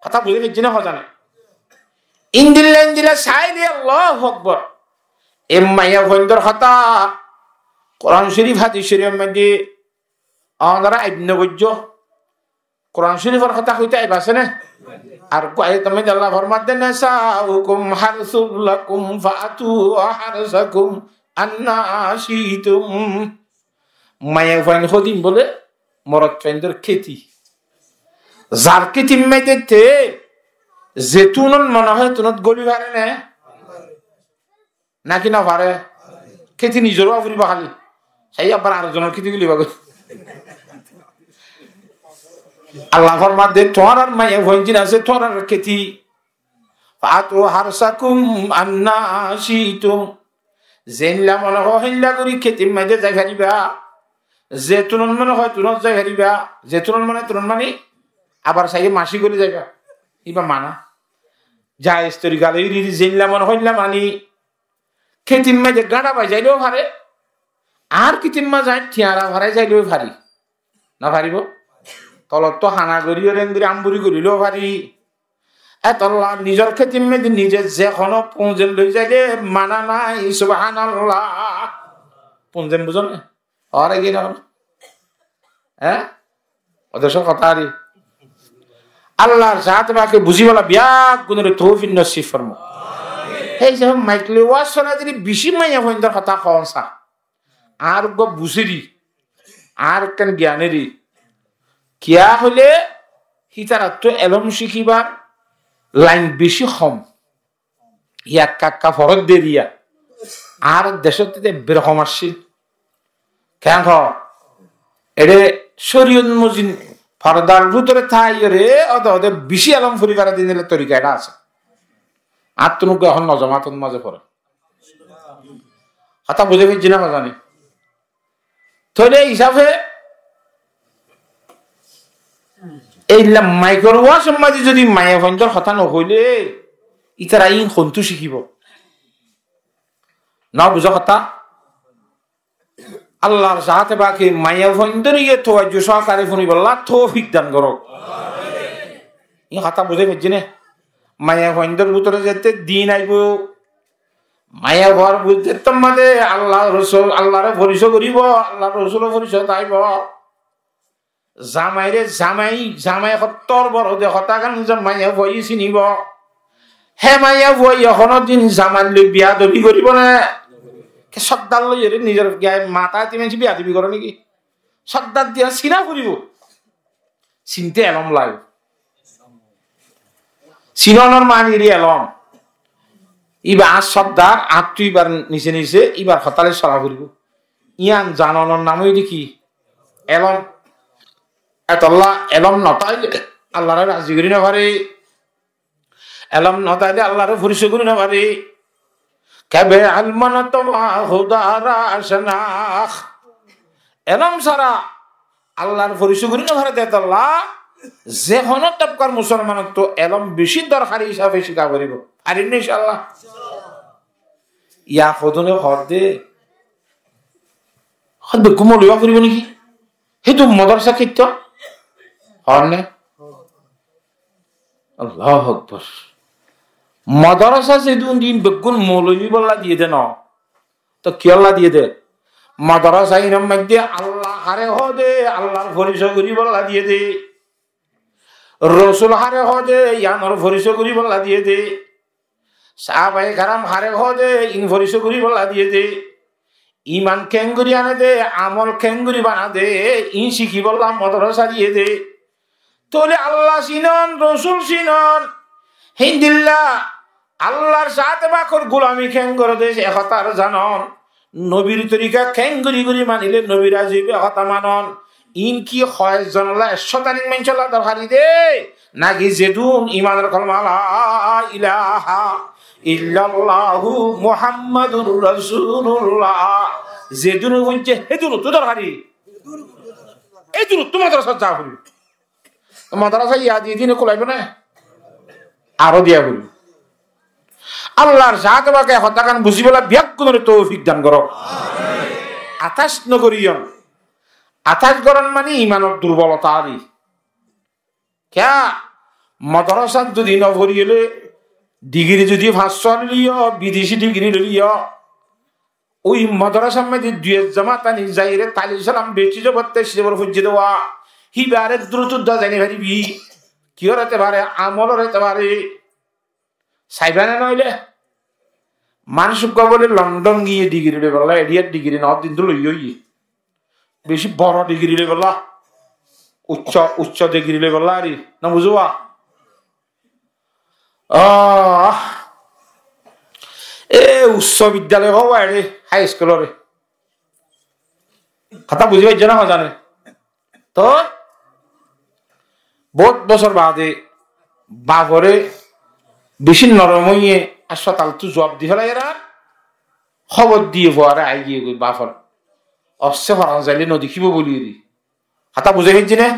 Hotá buzí faijjó né hozane? Indilla indilla saile Allahu Akbar. E maiyafuaindór hotá Kuran Córif, Hadis Córifor maze onora aib no goijjó. Kuran Córifor hotá hoite aib asé né? Ar ku ayat or maze Allah formadde, "Nisaukum harsul lakum fa'tu harsakum anna shi'tum." Maiyafuain hoddin bole morotfuaindór kéti. Zar kétir maze te zetúnot mone hoó zetúnot goli fare né? Naki no fare? Kéti nizor ówa foribo háli. Sai abbar ar zonor kéti goliba goi. Allah formadde, tuáñrar maiyafuain zin asé, tuáñrar kéti. Fa'tu harsakum anna shi'tum. Zeilla mone hoó héilla gori kétir maze zai fariba. Zetúnot mone hoó zetúnot zai fariba. Zetúnot mone zetúnot mani abar saile masik óile zaiba. Iba mana. Jaiz torika loi ri ri zeilla mone hoó héilla mani. Kétir maze gáñça bai zaileo fare, ar kétir maze tiañra farai zaileo fari. No faribo? Tolottú hana gori, orengori amburi gorileo fari. Etolla nizor kétir maze nize ze hono punzen loi zaile mana nai, subhanallah. Punzen buzó né? Ore ki na? Hé? Ode só hotá ari. Allar zate pake buzibálla biyaggúnore toufik nosib formok. Hé hísabe maik loi waz cóna dile beci maiyafuaindór hotá hoón sa. Ar uggwá buziri. añár ekkán giyanéri. Kiyá hoilé, hítarattú elóm cíkibar lain bicí hom. Ekka ekka foródde deriya. Añár decót de ebbere hom accíl. Keén hoó? Eçé córiyot mozin fordar bútore táiyore óde óde bicí elóm fori fare de endilla torika eçé asé. Añáttu uggwá ehón nozomator mazé fore. Hotá buzí faijjó né hozani? Tóile hísafe eilla maikor wazor mazé zodi maiyafuaindor hotá no hoilé, ítara iín hontú cíkibo? No buzó hotá? Allar zaate pake maiyafuaindóre yó towajju sohokare fúnibolla toufik dan goró. Iín hotá buzí faijjó né? Maiyafuaindór bútore zette din aibo, maiyafuar bútore zette mazé Allah Rosul, Allaré foriso goribo, Allar Rosulor foriso táibo. Zamaire zamai, zamai hottór boro de hotá gán ze maiyafuaye sinibo. Hé maiyafuaye honodin zamair loi biyadobi goribo né? Ke soddar loi ere nizor gai mata ti manúic biyadobi gore né ki? Soddar diya sina foribo. Sinte elóm lage. Sinonor mani eri elóm. Iba añár soddar, añáttu ibar nise nise ibar hotá loi sola foribo. Yián zanonor nam óilde ki? Elóm. Etolla elóm no táile Allaré razi gori no fare. Elóm no táile Allaré foriso gori no fare. Ke be elmon to Huda ra shanakh. Elóm sára Allar foriso gori no fare de etolla ze hono tobkar musolmanottú elóm bicí dorhari hísafe cíka foribo. Farim né incállah? Yá hodún hoó de, hoó de beggún moulovi ówa foribo né ki? Hétu modorasa kittó? Hoó né? Allahu Akbar. Modorasa zedún din beggún moulovi bolla diye de no. Tó kiyólla diye de? Modorasa inor maze Allah hare hoó de, Allar foriso goribolla diye de. Rosul hare hoó de, yiánor foriso goribolla diye de. Sahabaye keram hare hoó de, iín foriso goribolla diye de. Iman keéngori ane de, amol keéngori bana de, iín cíkibolla modorasa diye de. Tóile Allah sinon, Rosul sinon, héndilla Allar zaate pakor gulami keéngori de, e hotá zanon. Nobir torika keéngori gori manile nobi razi óibo, e hotá manon. Iín ki hoek zonolla, ekcó tanik maincólla dorhari de, naki zedún imanor kolma la ilaha illallahu Muhammadur Rasulullah zedún foijje hédún ottu dorhari? Hédún ottu modorasat za foribo. Modorasa yá diye de ne kulaibo né? Aró diya foribo. Allar zaate pake hotá gán buzibolla beggúnore toufik dan goró. Atas no goriyon. Atas goron mani imanor durbolota ari. Kiyá? Modorasat zodi no foriyole, digiri zodi fañs só loileyo, bideci digiri loileyo, ói modorasar maze dui ek jamat ani zaiyore talim salam beci zobor teci zobor foijje de wa, híba arek durot udda zai no faribi. Kiyór etebare? Amolor etebare. Saiba né noóile? Manúic uggwá bóle London giyé digiri loibolla, eçiyar digiri noó, din dú loiyé óiye. Beci boro digiri loibolla, ucco, ucco digiri loibolla ari, no buzó wa? Ah, e ucco biddaloi hoó wa eçe, high school ore. Hotá buzi faijjó né hozane? Toi bout bosór baade bafore beci norom óiye, haspatalottú zuab di félaiye ar hóbor diye fuare aigiyé goi bafor. Osse foran zaile no dekíbo buli eri. Hotá buzí faijjí né?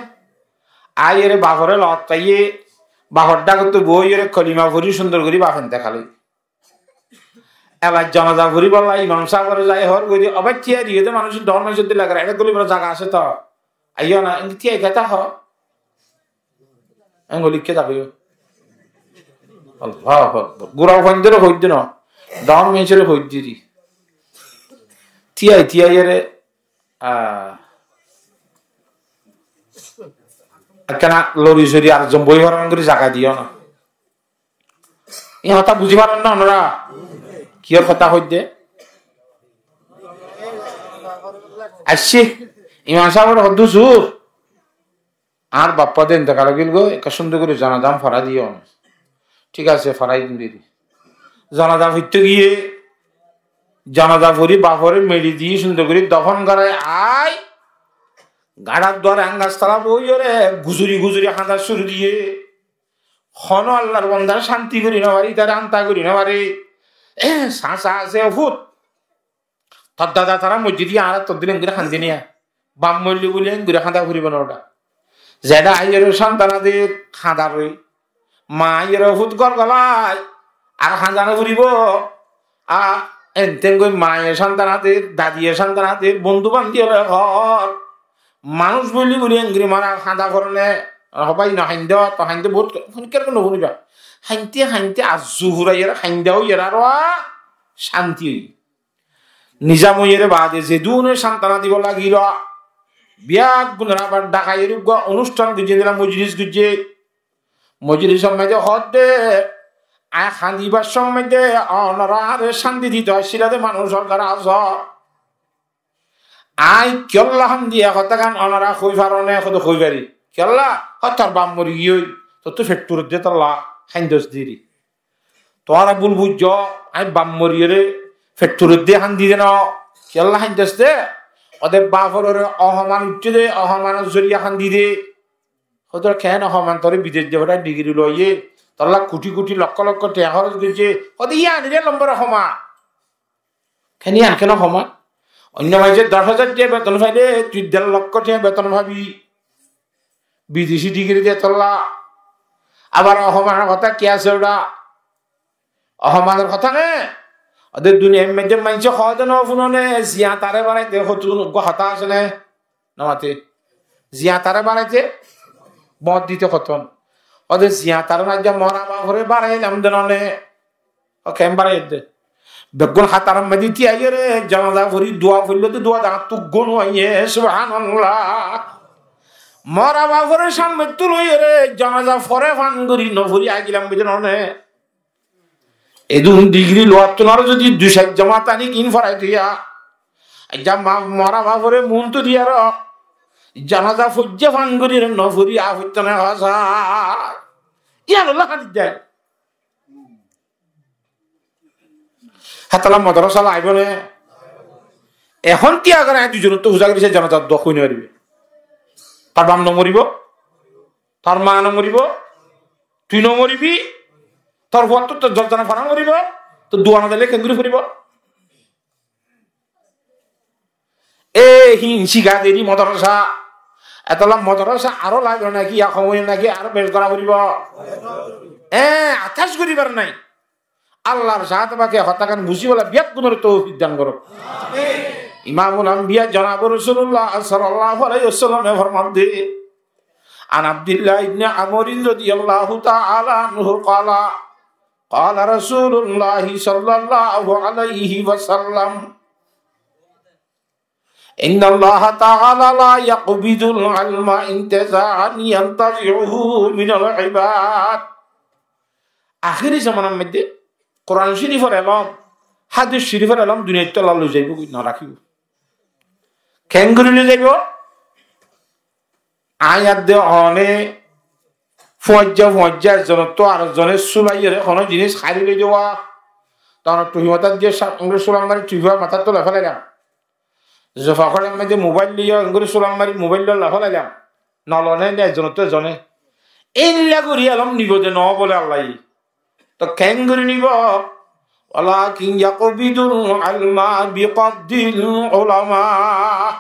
Aiyóre bafore lot faiye, bafor dhákottú boóiyore kolima fori cúndor gorí bafen dekháloi. Elar zanaza foribálla imam sábore zai hoór goi de, "Ó bái, tíya diyó de, manúic dhoóñr manúic dé lagar, eçé gulibálla zaga asé toó? Aiyó na, enke tíya kiyá hoó?" Enke hoilé kiyá tákibo? Allahu Akbar. Gura fuaindóre hoóidde no, dhoóñr manúicoré hoóidde de. Tíya, tíya iyóre, ah, ekkána lori sori ar zon boói faron gorí zaga diyó na. Iín hotá buzí faron ná onora? Kiyór hotá hoóidde? Aiccé, Imam sábore hoddúr, añár baffa de intekal ói giyói, ekká cúndor gorí zanaza forái diyo. Thík asé, forái dim deri. Zanaza foitto giyé, zanaza fori bafore meçi di cúndor gorí dofon gorai ai, gaçar duare añgastala boiyóre guzori guzori hañda cúru diyé. Honó Allar banda cánti gorí no fare, ítare anta gorí no fare. Sasa asé fut. Tor dada tará moijjé dé añára tor dile engori hañdí niya. Baf moille buli engori hañda foribo no óda. Zeda aiyóre santana der hañdar roi. Ma aiyóre fut gol golai. Ar hañda no foribo. A, entengoi maye santana der, dadiye santana der, bondú bandi óre hor. Manúic buli buli engori mara hañda forone. Hoba ino hañdo, to hañdo bout, honikka no foriba. Hañdite hañdite ar zuhur aiyóre hañda óiyore ar cánti ói. Nizam óiyore baade zedún santana dibo lagilo, beggúnore abar dhakaiyore uggwá onusthan goijjé, endilla mojlis goijjé. Mojlisor maze hoódde, añí hañdibar somot de onora are cánti dito aiccíla de manúic sorkar asó. Añí kiyólla hañdi e hotágan onora hoi faro né? Hoódde hoi fari. Kiyólla? Hoó tor baf mori giyói, tottú fettur de tolla hañdos deri. Tuáñra bul buijjó, añí baf moriyóre fettur de hañdi de no. Kiyólla hañdos de? Ode bafor uore ohoman uicché de, ohomanor zoriya hañdi de. Hoódde ken ohoman, tore bidec de fethai, digiri loiye, tolla kuthi kuthi lokkó lokkó teña hóros goijje. Hoódde yían ire lombor ohoman. Ken yían ken ohoman? Oinno maincé doc házar teña beton faile tui der lokkó teña beton fabi. Bideci digiri de tolla. Abar ohomanor hotá ki asé óta? Ohomanor hotá né? Ode duniyar maze maincé hoó de no fúno né, ziyañtare baraite hottún uggwá hotá asé né? No mate. Ziyañtare baraite, bot dite hottún. Ode ziyañtare no, aijja mora bafore barailam de no né. Ó ken baraiyé de? Beggún hátaror maze tíyaiyóre zanaza fori dua foille de dua dañttú gun óiye, subhanallah. Mora bafore samne tuloiyóre zanaza fore fan gorí no fori aigilam de no né. Edún digiri loattún aró zodi dui sair jamaat aní gin forai diya, aijja ma-, mora bafore muntu diyaró, zanaza foijjé fan gorí no fori a foitto né hosá. Yían olla hañdi de. Hétolla modorosa laibo né? Ehón tiya goré, añí duizonottú fusá gorí, se zanaza dua hoi no faribo. Tor baf no moribo, tor ma no moribo, tui no moribi, tor fuattú tor doc zona fora moribo, to dua no dile kengorí foribo? E hín siga deri modorosa. Etolla modorosa aró laibo naki, ya hom óiye naki aró bec gora foribo? E, atas goribar nai. Allar zate pake hotágan buzibálla beggúnore toufik dan gorok. Imamul Ambiya janab Rasulullah sallallahu alaihi wasallame formadde, عن عبد الله بن عمرو رضي الله تعالى عنه قال، قال رسول الله صلى الله عليه وسلم، إن الله تعالى لا يقبض العلم انتزاعا ينتزعه من العباد. Ahéri zomanar modde Kuran Córifor elóm, Hádis Córifor elóm duniyaittú Allah loi zaibói, no rakíbo. Kengorí loi zaibói? Aññí ar de one fuañijja fuañijja, ezzonottú ar ezzone súlaiyóre honó jinis hári loi dé. Tonor thufi matát diyé, sa-, engori súlam mari thufi matát tulai félailam. Ze foketor maze mobail loiyó, engori súlam mari mobail loi félailam. No lone né ezzonottú ezzone? Éilla gorí elóm nibo de no bóle Allaye. To kengorí nibo? ولكن يقبض العلم بقبض العلماء.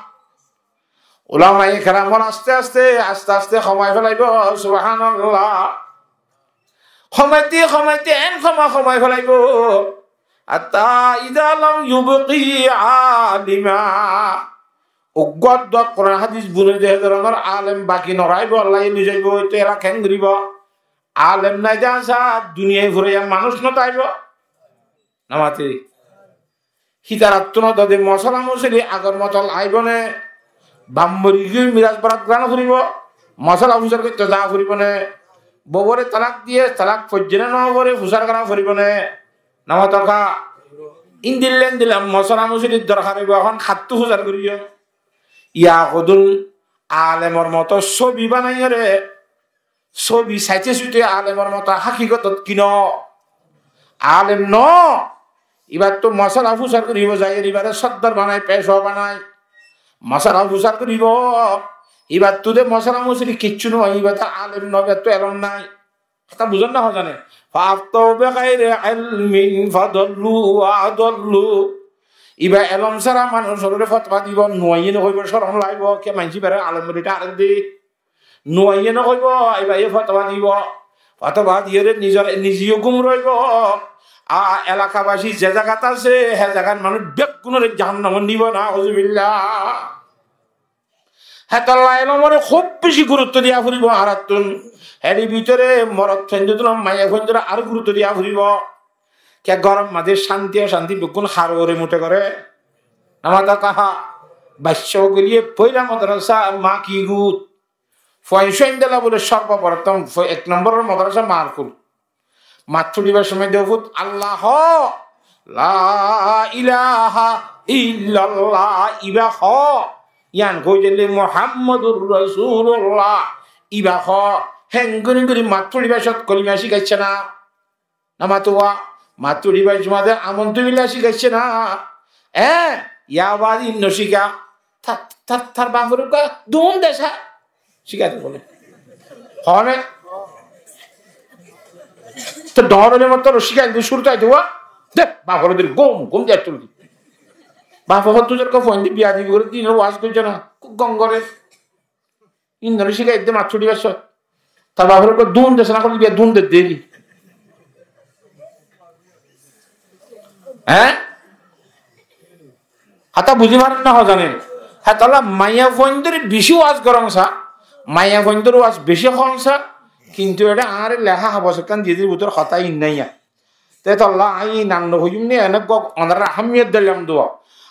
Ulamaye keramor aste aste, aste aste homai félaibo, subhanallah. Homaite homaite en homa homai félaibo. حتى إذا لم يبق عالما. Uggwá uggwá Kuran Hádis buni de dóronor alem baki no raibo, Allaye loi zaibói, to ela kengoribo? Alem nai de asá, duniyai furaiya manúic no taibo? No mate. Hítarattú no dode mosala mosoli agor moto laibo né? Baf mori giyói miras borat gora no foribo? Mosala fusar goitto za foribo né? Bouwore talak diye, talak foijje né no fore, fusar gora foribo né? No mato ka? Endilla endilla mosala mosolir dorhar óibo, ehón hattú fusar goriyo. Yahudún alemor moto sóbi banaiyóre, sóbi saite suite alemor moto hákikotot ki no? Alem no. Ibattú mosala fusar goribo, zaiyóre ibare sóddor banai, pecwa banai. Mosala fusar goribo. Ibattú de mosala mosali kiccú no, iba to alem no, ibattú elom nai. Hotá buzón né hozane? فأفتوا بغير علم فضلوا وأضلوا. Iba elom sára manúic ókkolore fotwa dibo, nuaiye no hoibo, corom laibo, ke maincé ibare alem buli dháre de. Nuaiye no hoibo, iba ye fotwa dibo. Fotwa diyóre nizor, nize yó gumra óibo. A, elakabasi ze zagat asé, he zagar manúic beggúnore jahannamot nibo, nauzubillah. Hétolla elomore kúb beci gurutto diya foribo añárattún. Hér bútore morot fuaindóttún maiya fuaindóre aró gurutto diya foribo. Ke gorom maze cánti ocánti beggún har uore muté goré. Namata kaha, baicca ókkole foila modrasa ma ki gut. Fuain fuaindólla bóle sorboprotom fo-, ek nombor modrasa mar kul. Mat foribar somot de fut Allah hoó, لا إله إلا الله, iba hoó. Yián hoi dile Muhammadur Rasulullah, iba hoó. Héngori gori mat foribar somot kolima cíkaicce na? Namata wa, mat foribar somot de آمنت بالله cíkaicce na? Eé, ya badi no cíka. Tar, tar, tar bafor uggwá dun de sa. Cíkade bóle. Hone? Te dóñr óile mottor cíkade cúru táite wa. De, bafor uggwá gom, gom de tuldi. Bafe hoó tui zar ka fuain de biyadibi goré, dinor waz goijjé na. Gom goré. Ín dóre cíkade mat foribar somot. Tar bafor uggwá dun de sa, na hoile biya dun de deri. Eé? Hotá buzi faron né hozane? Hétolla maiya fuaindóre beci waz gorón sa, maiya fuaindóre waz beci hon sa, kintu ede añáre leha habos ekkán diye dir bútore hotá ín naiya. Te hétolla añí nam no hoiyum né, ene gok onarare ahámmiyot dilam dua.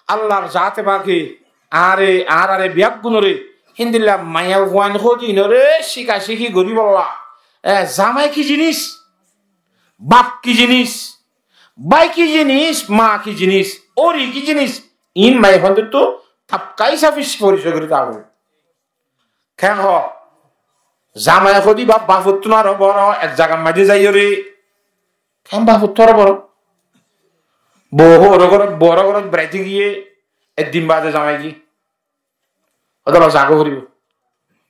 Allar zate pake añáre, añárare beggúnore, híndilla maiya fuain hodinore cíkacíki goribolla. E, zamai ki jinis? Baf ki jinis? Bái ki jinis? Ma ki jinis? Óri ki jinis? Iín maiya fuaindóttu tabka hísafe foricoy gori dá foribo. Ken hoó? Zamai hodi baf, bafottún aró boro, ek zagar maze zaiyóre. Ken bafottún aró boro? Bou horo gorot, boro gorot beraite giye, ek din bade zamai gi. Ótoba zaga foribo.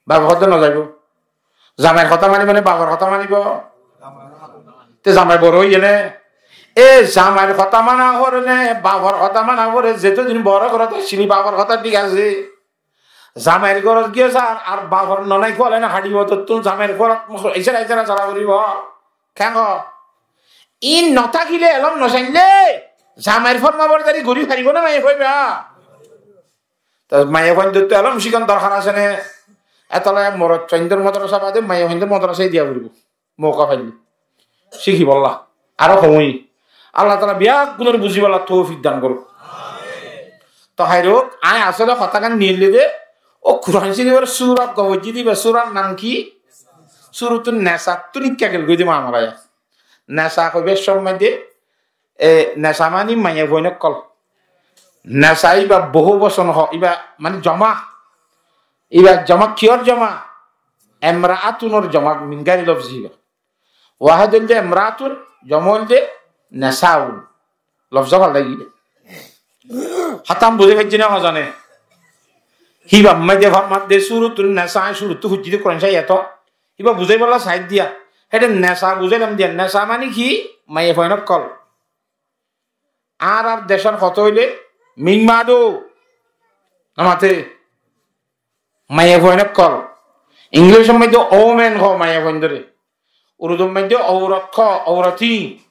Bafe hoó de no zaibo. Zamair hotá manibo né, bafor hotá manibo? Te zamai boro óiye né? E zamair hotá mana fore né, bafor hotá mana fore, zeto din boro gorot asé, bafor hotá thík asé. Zamair gorot giyé sar, ar bafor nonai kuwal ene haçibo, tottún zamair gorot isara isara sara foribo. Ken hoó? Iín no tákile, elóm no sainle, zamair forma bordari gori faribo né maiya fuaiba? Te maiya fuaindóttu elóm cíkon dorkar asé né? Etolla morot fuaindór modrasa bade maiya fuaindór modrasa diya foribo. Mouka faile cíkibolla. Aró hoói. Allah taala beggúnore buzibolla toufik dan gorouk. To hairok, añí asóle hotágan niyólle de, ó Kuran Córifor surat gofojjí de, iba surar nam ki? Suratun Nesa, tun ikká gel goi de mamala ya. Nesa hoibar somot de, e, nesa mani maiya fuain ókkol. Nesa iba bohu bocon hoó, iba mani joma. Iba joma kiyór joma? Emraatunor joma, min gairi lofzi iba. Wahid óilde emraatun, joma óilde nesaun. Lofzo falla giyé. Hotá buzí faijjó né hozane? Híba maze format de suratun nesa, surattu fujji de Kuran cai eto. Híba buzaibolla sai diya. Héçe nesa buzailam diya. Nesa mani ki? Maiya fuain ókkol. Añárar decór hotá óile ming madu. Namate maiya fuain ókkol. Inglicor maze women hoó maiya fuaindóre. Urdur maze ourat hoó, ourati.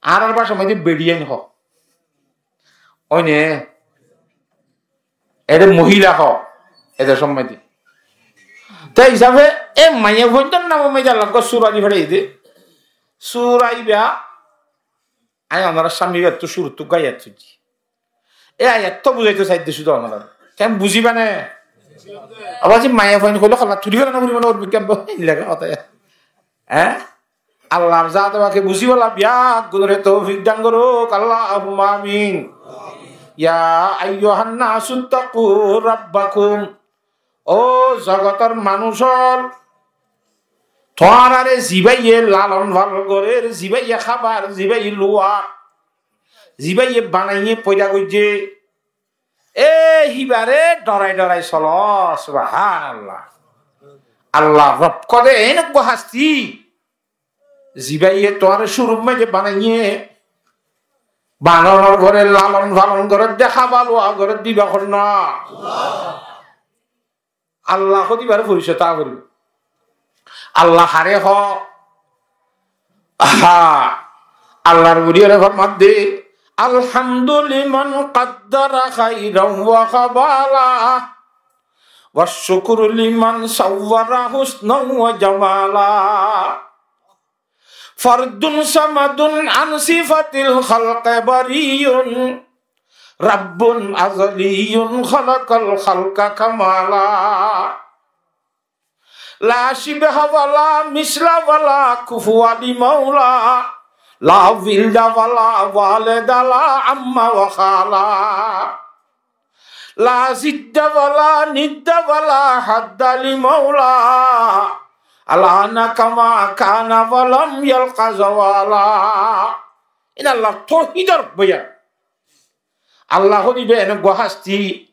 Añárar bácar maze beçiyain hoó. Óine? Ere mohila hoó, ede somot de. Te hísafe e maiya fuaindór namor maze Allah uggwá sura di feçai de. Sura iba, añí onorar samne ibattú cúruttu uggwá ayat foijjí. E ayat to buzaito saidde cúde onorare. Ken buziba né? Abar ze maiya fuain hoile holla tuli fela no foribo né, or bikkan bo, lega hotá ya. Eé? Allar zate pake buzibolla beggúnore toufik dan gorouk, Allahumma amin. Ya ayyuhan nasu ttaqu rabbakum. Ó zogotor manúic ól, tuáñrare zibáye lalon-falon gorér, zibáye hábar, zibáye luwar, zibáye banaiyé, foida goijjé, e híbare dhorai dhorai solo. Subhánallah. Allah Rob hoóde en uggwá hasti, zibáye tuáñre cúrur maze banaiyé, bananor fore lalon-falon gorér de, hábar luwar gorér de, íba hon na? Allah hoóde íbare forisoi ta foribó. Allah haré hoó? Aha, Allahr woli ókkole formadde, "Alhamdu liman qaddara khairan wa kabala, wa shukru liman sawwara husnan wa jamala." Fardun samadun an sifatil khalqi bariyun, Rabbun azaliyun khalaqal khalqa kamala. La shibha wa la misla wa la kufuwa li maula. La wilda wa la walida la amma wa khala. La zidda wa la nidda wa la hadda li maula. Al-ana kama kana wa lam yalqa zawala. Iín Allahr touhídor boyan. Allah hoóde íba en uggwá hasti,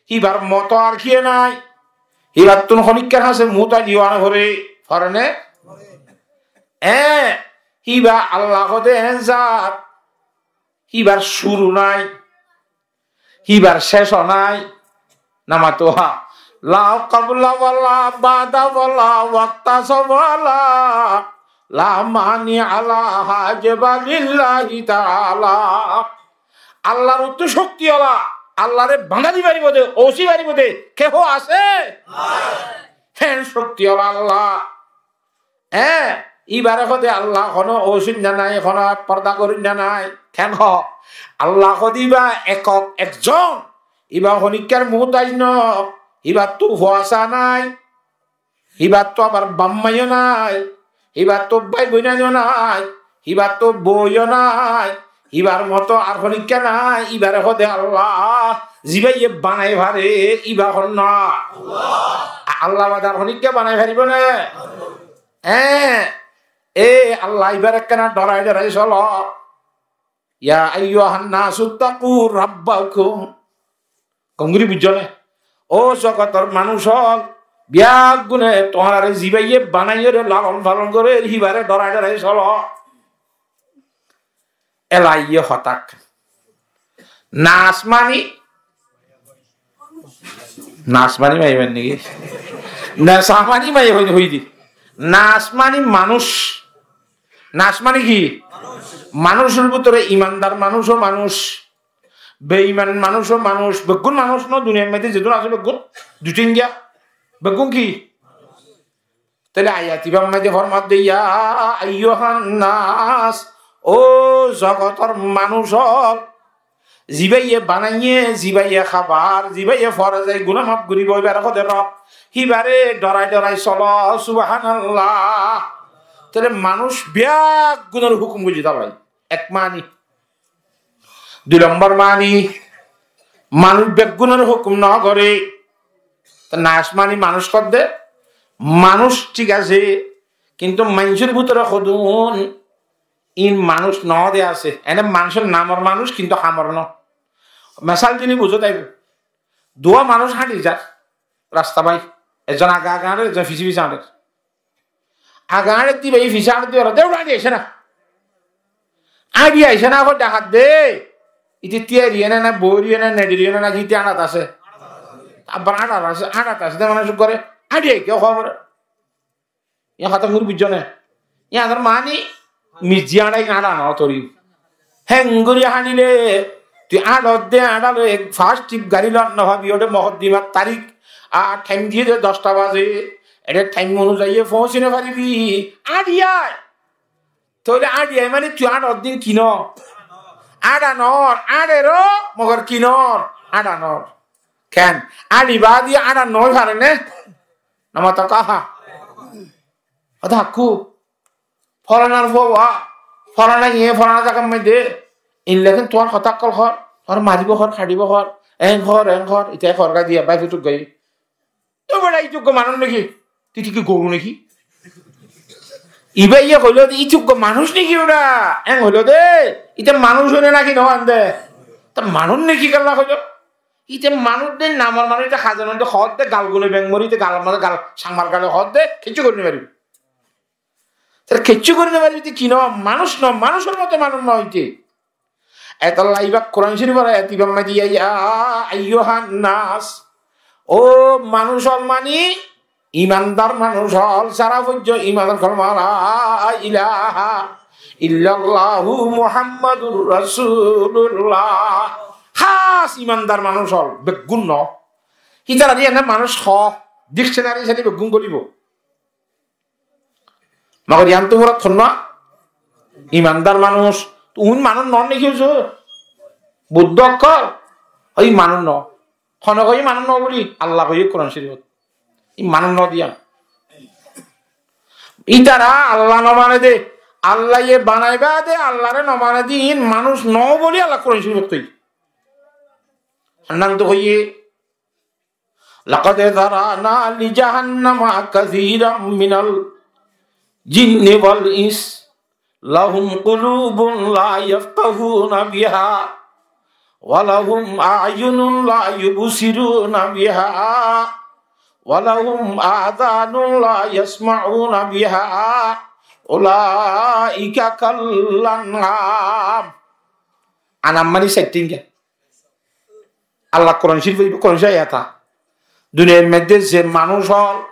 híbar moto ar kiyé nái. Híbattún honíkkar hañsé muútaij ówa no foré, foré né? Eé, híba Allah hoóde en zat, híbar cúru nái, híbar céco nái. Namatuha. La qabla wa la ba'da wa la waqta sawala. La mani'a la hajiba lillahi ta'ala. Allahr uttú cókti ola, Allahre bañdá di faribó de, ósi faribó de, kehó asé? Nái. Hén cókti ola Allah. Eé, íbare hoóde Allah hono ósinna nái, hono porda gorinna nái. Ken hoó? Allah hoóde íba ekok, ekzon. Íba honíkkar muútaij no. Íbattú fuasá nái. Íbattú abar bafmá yó nái. Íbattú bái boin yó nái. Íbattú bou yó nái. Íbar moto ar honíkka nái, íbare hoóde Allah. Zibáye banai fare, íba hon na? Allah. A-, Allah bade ar honíkka banai faribó né? Eé, e Allah, íbare ekkána dhorai dhorai solo. Ya ayyuhan nasu ttaqu rabbakum. Gom gorí buijjó né? Ó zogotor manúic ól, beggúne tuáñrare zibáye banaiyóre lalon-falon gorér, híbare dhorai dhorai solo. Ela aiyé hotá. Nas mani, nas mani maiya hoór né ki? Nesa mani maiya hoór né hoói de. Nas mani manúic. Nas mani ki? Manúicor bútore imandar manúic ó manúic, beiman manúic ó manúic, beggún manúic no, duniyair maze zedún asé beggún, dui teinja, beggún ki? Tóile ayat ibár maze formadde, ya ayyuhan nas, ó zogotor manúic ól, zibáye banaiyé, zibáye hábar, zibáye fore zai guná maf goríbo, íbare hoóde Rob, híbare dhorai dhorai solo, subhánallah. Tóile manúic beggúnore húkum goijjé de Allah. Ek mani. Dui lombor mani, manúic beggúnore húkum no goré. Te nas mani manúic hoódde, manúic thík asé, kintu maincór bútore hodún, iín manúic no de asé. Ene manúicor namor manúic, kintu hamor no. Mesal dile buzó zaibo. Duwá manúic háñçi zar rasta bái, ekzon age age áñçer, ekzon fise fise áñçer. Age áñçer de íba, fisé áñçer de íba, de uçé áñçi aicé na. Áñçi aicé na, hoó de hádde. Ite tíyari ene na, boóri ene, neçiri ene na, ki ite áñçat asé? Abbar áñçat asé, áñçat asé de mane cúk goré, áñçi aicé hoó foré. Yián hotá gorí buijjó né? Yián ar mani mizzi áñçai áñça no tori. Héngorí háñçile, tui áñçot de, áñça loi ek fas trip gari loi no fabi, óde mokoddimar tarik, ar thaim diyé de dosta baze, ede thaim onuzai foóñsi no faribi, áñçi ai. Tóile áñçi ai mani tui áñçot din ki no? Áñça nor, áñçero, mogor ki nor? Áñça nor. Ken? Áñçi baade áñça no fare né? Namata kaha? Hotá hakkú? Folanar fua, folana iye, folana zagar maze, in lekin tuáñr hotá ókkol hoór. Tor maribó hoór, haçibó hoór, eén hoór, eén hoór, ite hoór gá diya, bái futuk gái. Tói beça, ítugga manúic néki? Tui ki goru néki? Ibáye hoiló de, ítugga manúic néki uçá? Eén hoiló de, ite manúic óine náki noó ande? Te manúic néki kiyólla hoiló? Ite manúic de, namor manúic de, hazanor de, hoódde, galgune beng mori de, gal mane gal, Cangmar gale hoódde, kiccú gorí nofaribó. Tar kiccú gorí nofaribó, ite ki noó? Manúic noó, manúicor moto manúic noó ite. Etolla ibá Kuran Córif or ayat ibár maze, "Ya ayyuhan nas", ó manúic ól mani, imandar manúic ól, sára foijjó iman or kolma, "La ilaha illallahu Muhammadur Rasulullah." Hás imandar manúic ól, beggún noó. Hítara de ene manúic hoó, dictionary sailé beggún golibó. Mogor yián to fura honnúa? Imandar manúic. Tuñí manúic noó né ki hoiyo? Buddho ókkol, ói manúic noó. Hone hoiyé manúic noó buli? Allah hoiyé Kuran Córif ot. Í manúic noó de yián. Ítara Allah no mane de. Allaye banai bade Allaré no mane de, ín manúic noó buli Allah Kuran Córif ot hoiyé. Honnán to hoiyé, "لقد ذرأنا لجهنم كثيرا من الجن والإنس لهم قلوب لا يفقهون بها ولهم أعين لا يبصرون بها ولهم آذان لا يسمعون بها أولئك كالأنعام." Anam mani saittin ge. Allah Kuran Córif, Kuran Córif ayat. Duniyar maze ze manúic ól,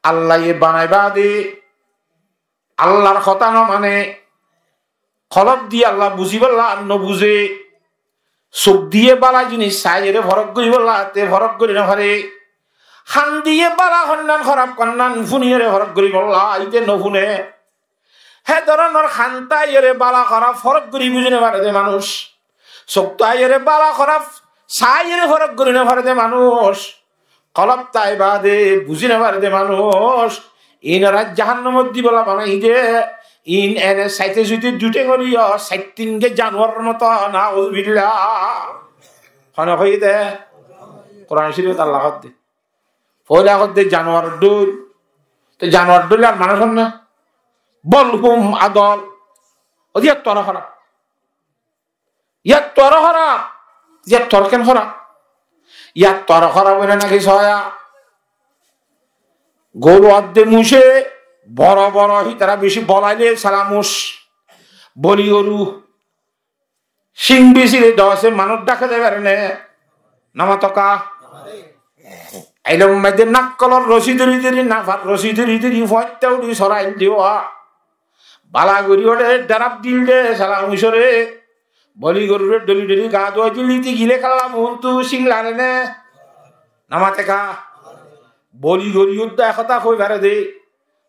Allaye banai bade Allar hotá no mane, kolb diye Allah buzibálla no buze, suk diye bála jinis sai ere forok goríbálla te forok gorí no fare, han diye bála honnán, hóraf honnán fúni ere forok goríbálla ite no fúne. Hé doronor han tái ere bála hóraf forok gorí buzí no fare de manúic. Suk tái ere bála hóraf sai ere forok gorí no fare de manúic. Kolb tái bade buzí no fare de manúic. Ínoré jahannamot dibálla banai de. Ín ene saite suite dui theng gorí saittin ge januar or moto, nauzubillah. Hone hoiyé de? Kuran Córif ot Allah hoó de. Foila hoó de januar dóil. Te januar dóil ar manúic hon né? بل هم أضل. Ó de yáttu aró hóraf. Yáttu aró hóraf. Yáttu aró ken hóraf? Yáttu aró hóraf óile náki soya. Goru adde muce boro boro, hítara beci bolaile sala muc. Boli goru. Cíng bisíle dose manúic dháke zai fare né? No mato ká. Elom maze nakkolor rosi dóri dóri, nafar rosi dóri dóri, fuañitta uçí sorail diwa. Bála gorí óre dharaf dil de, sala mucoré. Boli gorure dholi dholi gaa duwai dil, ite gile kalla muúntu cíng lare né? No mate ká. Boli gorí udda hotá hoi fare de.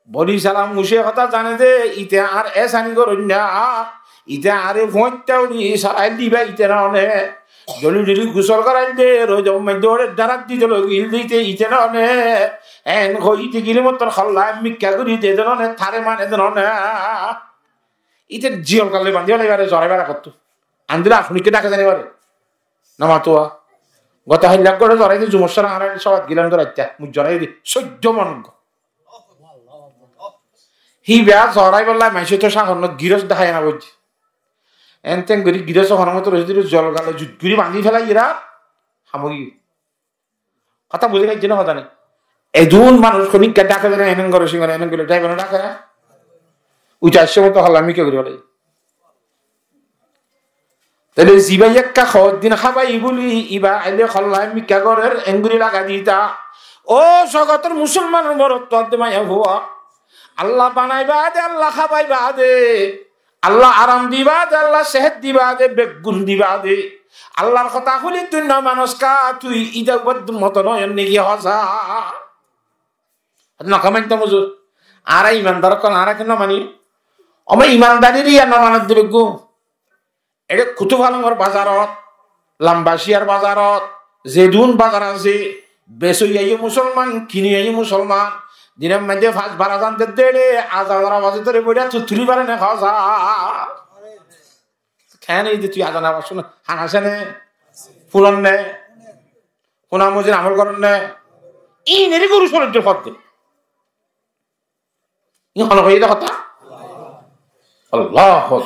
Boli sala muce hotá zane de, ite añár esani goróinna, ite añáre fuañitta uçí sorail diba, ite no né. Dholi dholi gusol gorail de, roidor maze dharaf dite logil de, ite, ite no né. En hoi ite gile mottor holla mikká gorí de, de no né, tare mane de no né. Ite ziyol kalle bandi félai fare, zorai fare hottú. Andila afuni ke dháke zai fare. No mato ká. Goto hailla gore zorai de, zumor sóra añára sobat gilam zoraitta, muj zorai de, soiddo mon go. Híba zoraibálla maincé to sahor no, giros dhákai ana boijje. Enten gorí giros hono moto rosi dile zol gale zut gorí bandi félai ira ham ói giyé. Hotá buzí faijjó né, hotá né? Edún manúic honikka dháke zane, enen gore, cíng gore, enen gore, dháke zane, dháke zane. Uite aiccé moto holla mikká gorí félai. Tóile zibá ekka hoddin hábai buli, ibá aile holla mikká gorer, enguri lagai dita. Ó zogotor musolman morot, adde maiya fua. Allah banai bade, Allah hábai bade, Allah aram diba de, Allah sehet diba de, beggún diba de. Allahr hotá hoile tui no manos ká, tui ida ubar moto noó, enne ki hosa? No ká, mainto muzu. Añára imandar ókkol, añára ki no mani? Óma imandarir iya no manos de beggún. Ere Kutufalongor bazarot, Lambaciyar bazarot, zedún bazar asé, besoiyaye musolman, kiniyaye musolman, dinor maze fañs bar azan de dere, azanor awaze dore boiya tuttuli fare né hosa? Keén ede tui azan abar cúne, han asé né? Funon né? Funar mozin amol goron né? Ín eri goru sóroddil hoó de. Ín hone hoiyé de hotá? Allahu Akbar.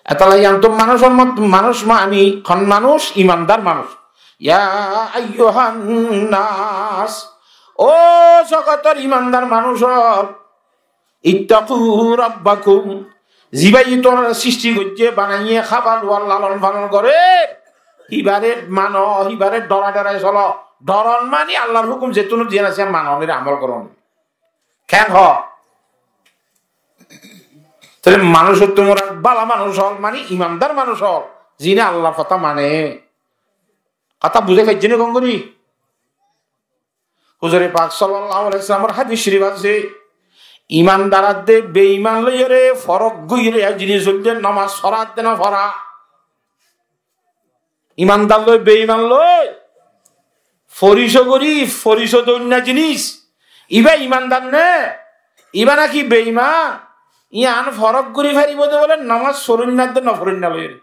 Etolla iyan to manúcor mot-, manúc ma-, ami hon manúc, imandar manúc. Ya ayyuhan nas, ó zogotor imandar manúc ol, ittaqu rabbakum, zibáye tuáñrare sristi goijjé, banaiyé, hábal uwal, lalon falon gorér, híbare mano, híbare dhorai dhorai solo. Dhoron mani Allar hukum zettún diyen asé, manon, ere amol goron. Keén hoó? Tóile manúcottú murat bála manúc ol, mani imandar manúc ol, zine Allar hotá mane. Hotá buzí faijjó né gom gorí? Huzure pak sallallahu alaihi wasallamor hádis córif asé, imandar adde beiman loiyóre forok goijjé, ek jinis óilde nomaz fora adde no fora. Imandar loi beiman loi foriso gorí, foriso de oinno jinis. Ibá imandar né, ibá náki beiman, yián forok gorí faribó de bóle nomaz foróinna de no foróinna loi.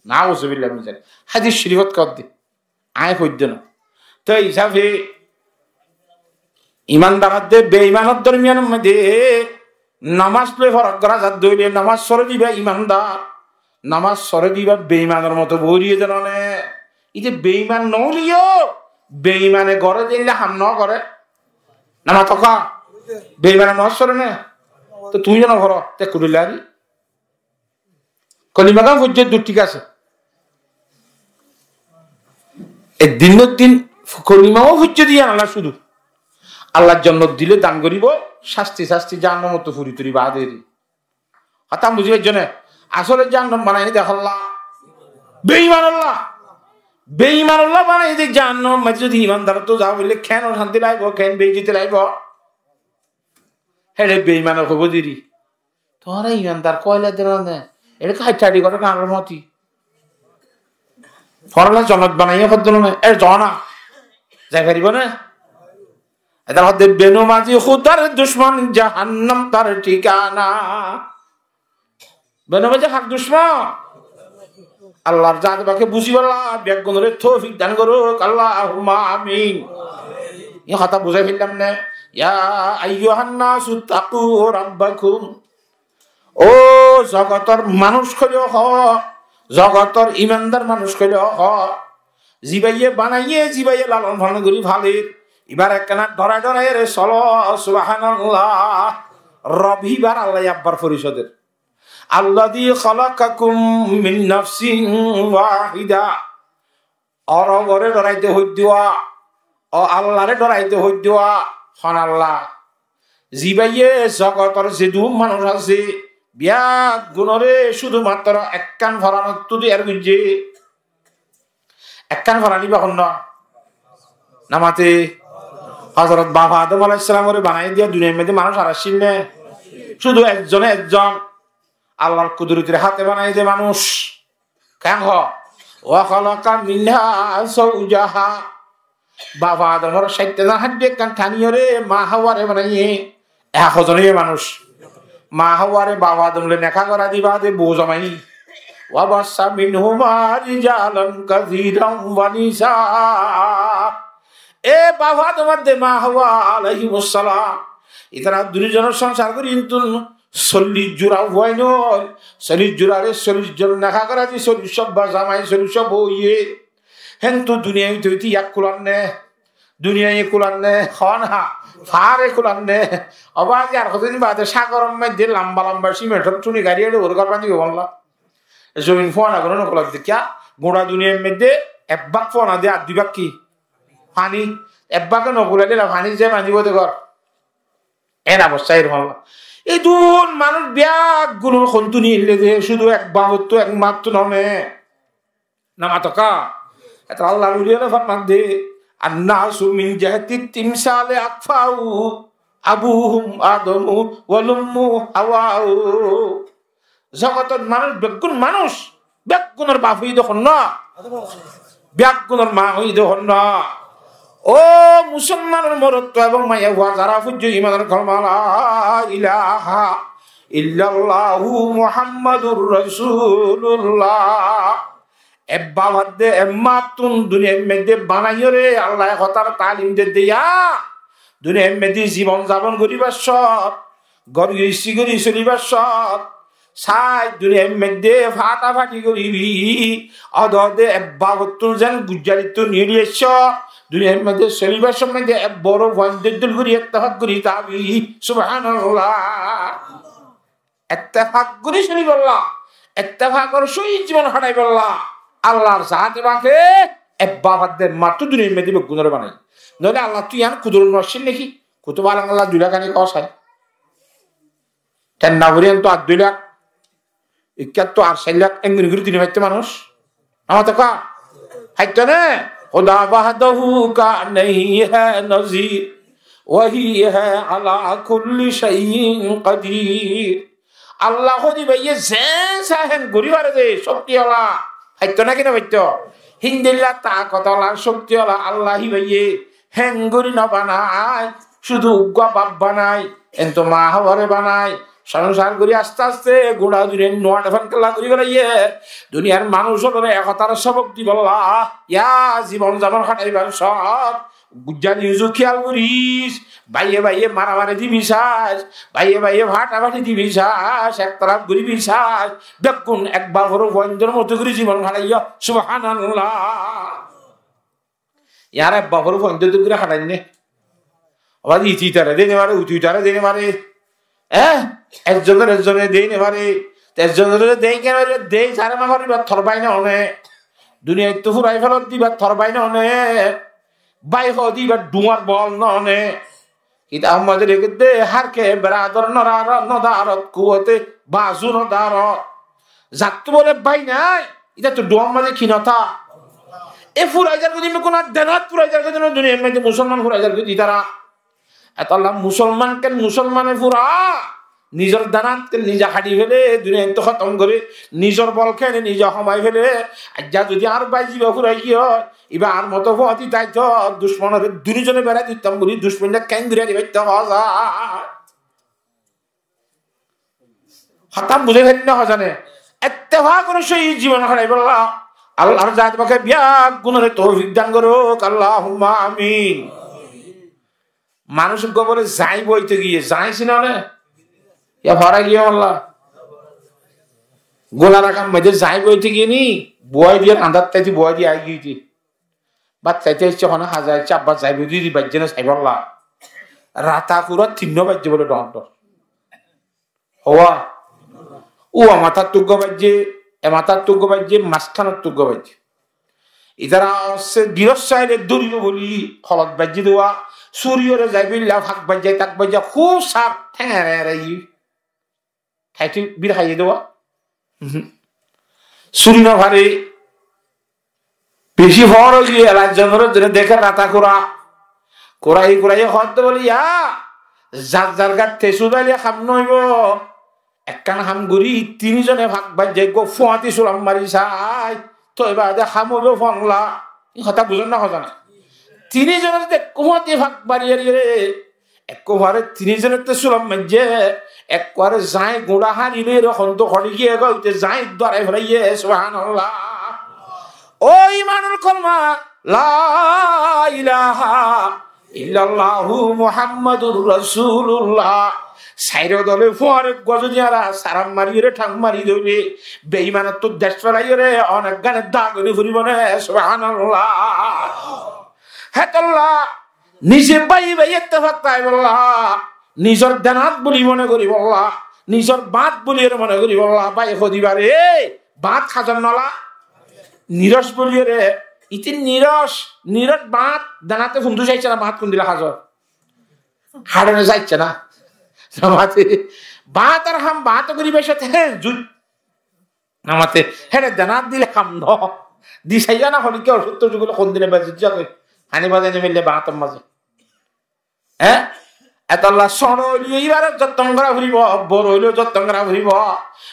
Nauzubillah min zalik. Hádis córifot hoó de. Añí foijjó no. Toi hísafe imandar adde beimanor dormiyanor modde nomaz loi forok gora zadde óile nomaz fore de ibá imandar, nomaz fore de ibá beimanor moto boóri de no né. Ite beiman no óileyo, beimane gore de ham no gore. Nomaz to ka? Beimane nomaz fore né? To tuñí no foro, te kudulari. Kolima gán foijjé dur, thík asé. Ek din no din kolima ó foijjé de yián Allah cúdu. Allah jonnot dile dan goríbo, cásti cásti jahannamottú furi turi baade di. Hotá buzí faijjó né? Asóle jahannam banaiyé de holla? Beimanolla. Beimanolla banaiyé de jahannam, maze zodi imandarottú za bóle keén cánti laibo, keén beijjoti laibo? Héçe beimane hoibo de ri. Tuáñra imandar koila de no né? Ere ki haçahaçi goró ganor moti? Tuáñralla jonnot banaiyé hoddúr né? E zo na. Zai faribó né? Etar hoó de benomazi Hudar ducmon, jahannam tar thikana. Benomazi hár ducmon? Allar zate pake buzíbolla beggúnore toufik dan gorouk, Allahumma amin. Iín hotá buzái faillám né? Ya ayyuhan nasu ttaqu rabbakum. Ó zogotor manúc ókkol, zogotor imandar manúc ókkol, zibáye banaiyé, zibáye lalon falon gorí falir, ibár ekkána dhorai dhorai ere solo, subhanallah. Rob híbar Allah abbar foriso der. Alladhi khalaqakum min nafsin wahida. Ó Robore dhoraite hoiddé, ó Allare dhoraite hoiddé, hon Allah? Zibáye zogotor zedún manúc asé, beggúnore cúdu matro ekkán foranottú toiyar goijjé. Ekkán foran íba honnúa? Namate Hozorot baf Adom alaihissalamore banaiyé diya duniyair modde manúc ar accíl né? Cúdu ekzone ekzon. Allar kudurotir háte banaiyé de manúc. Keén hoó? Wa khalaqa minha zawjaha. Baf Adomor cáitta zon hañddi ekkán taniyóre ma Haware banaiyé. Ek zone manúc. Ma Haware baf Adom loi neká gorá di baade bou zomaiyé. Wa bassa minhuma rijalan kathiran wa nisaa. E baf Adom adde ma Hawa alaihimussalam, itará dui zonor sonsar gorí kintu sollic zura fuain óil, sollic zurare sollic zon neká gorá di, sollic cóbba zamai, sollic cóbba bou óiye. Héntu duniyait óite yek kulan né? Duniyait kulan né? Hon ha, fare kulan né? Oba aijja ar hotodin baade sagoror modde lamba lamba simentor tuni gari ere ore gór bandi golla. Zomin fuana gono no kulan de kiya? Gura duniyair modde ek bák fuana de ar dui bák ki? Faní. Ek báke no gulaile na faní ze faní bode gór. En obosta er holla. Edún manúc beggúnor hontú nile de, cúdu ek bafottú ek mattú no né. Namatoka. Etar Allar wali ókkole forman de, annasu min jihati timsali akfau, abuhum Adamu wal ummu Hawau. Zogotor manúc, beggún manúc, beggúnor baf óiye de honnúa? Beggúnor ma óiye de honnúa? Ó musolmanor morot ebong maiya fua, zara foijjó imanor kolma la ilaha Illallahu Muhammadur Rasulullah. Ebba fadde emma tún duniyar maze banaiyóre Allah e hotár talim de diya. Duniyar maze zibon zabon goribar sót, gór giristi gori solibar sót, sai duniyar maze fáta fáti goribi. Óde óde ebba fottún zen gujjalittú niyoli aiccó, duniyar maze solibar sómot maze ebba boro fuain dóil dóil gori ettefak gori tábi. Subhanallah. Ettefak gori solibolla, ettefakor sóhit zibon hátaibólla Allar zate pake ebba fadde emma tún duniyar maze beggúnore banai. Noóile Allattú yián kudurot no accíl né ki? Kutub alam Allah dui lak ani kosai. Tenna fori entú ar dui lak, ikkattú ar sair lak, engori gori dini faitto manúc. Amar to ka? Faitto né? Khuda wahdahu ka nahi hai nazir, wahi hai ala kulli shay'in qadir. Allah hodi baiye zen sa hen gori fare de, cokti ola. Faitto né ki no faitto? Hindilla takot ola, cokti ola Allah híbaye hen gori no banai, cúdu uggúa baf banai, entú ma hábare banai, songsar gori aste aste gura duniyar nuwa defan kella gori félaiye. Duniyar manúc ókkolore e hotár sobok dibolla, ya zibon zabon hátaibar sót, gujjali uzu kiyal goris, baiye baiye maramari dibi sas, baiye baiye fátafáti dibi sas, ektalaf goribi sas, beggún ek bafor fuaindor moto gori zibon hátaiyó. Subhanallah. Yar ebba boro fuain dóil dóil gori hátainné. Abar iti itare dei no fare, uti itare dei no fare. Eh? Ekzonore ekzone dei no fare. Ekzonore dei kene fare, dei sare ma fare, iba tor bái no one. Duniyaittú furai felot de iba tor bái no one. Bái hoó de iba duar bol no one. Kitabor maze lekédde, har ke beradar no dar-, no darot, kuwate bazu no darot. Zattú bole bái nai, itattú duar maze ki no tá? E furai zar goi de, beggún denat furai zar goi de, duniyar maze musolman furai zar goi de itara. Etolla musolman ken musolmane fura, nizor denat ken nize hári fele, duniyaittú hótom gore, nizor bol ken nize homai fele. Aijja zodi añár bái ziba furai giyói, iba añár moto fuañti táito, ducmonore duni zone berai ditam buli ducmone ken gori dibaitto hoza. Hotá buzí faillá né hoza né? Ettefakor sóhit zibon hátaibólla Allar zate pake beggúnore toufik dan gorouk, Allahumma amin. Manúc uggúa bole zañi boite giyé, zañi sino né? Ya fara giyé walla. Gola rakam maze zañi boite giyé ni, buwai diye, andar táite buwai diye ai giyé. Bát háite aiccé, hone haza aiccé, abba zaibo diri baijjé né saibólla. Rata kura tinnó baijjé bole dhoóñr dhoóñr. Howá, uwa matáttu uggúa baijjé, e matáttu uggúa baijjé, mazkánottú uggúa baijjé. Itara hossé girós saile dóribo buli holot baijjé dewá, suriyóre zaibolla fak baijjé, tak baijjé, kúb saf, théñre ere yí. Háiti bir háiye dé wa. Uhum. Suri no fare. Beci foór óile elai zonor zone deké rata kura. Kurai kurai hoódde bóle, ya, zar zar gat tesu daile ham no óibo. Ekkán ham gorí, tini zone fak baijjai gó, fuañti sulam mari sai. Toi baade ham óibo fonla. Í hotá buzón na hozá na? Tini zone zodi ekku fuañti fak bari ariyóre, ekku fare tini zonottú sulam maijjé, ekku fare zañi guñça hári loiyóre honto hoçé giyé goi, te zañi dórai félaiye, subhanallah. Ó imanor kolma, la ilaha illallahu Muhammadur Rasulullah. Sairo dole fuar eggúa zodi añára saram mariyóre, thang mari dóile, beimanottú dec felaiyóre onek gane dagoni furibo né, subhanallah. Hétolla nize bái bái ettefak táibolla, nizor denat buli mone goribolla, nizor bañt buliyóre mone goribolla, bái hodi bare, bañt hazar nola, niros buliyóre, iti niros, niros bañt, denate fundu saicce na, bañt kundila hazar. Haçe no saicce na. Namate, bañtor ham bañt goribar sáte, hé, zut. Namate, héçe denat dile ham no. Di saiya na holikka osuttó jugule hondine bezi jagoi. Hani bazai no mille bañtor maze. Hé? Etolla soñço óile ibare jotton gora foribo, boro óile jotton gora foribo,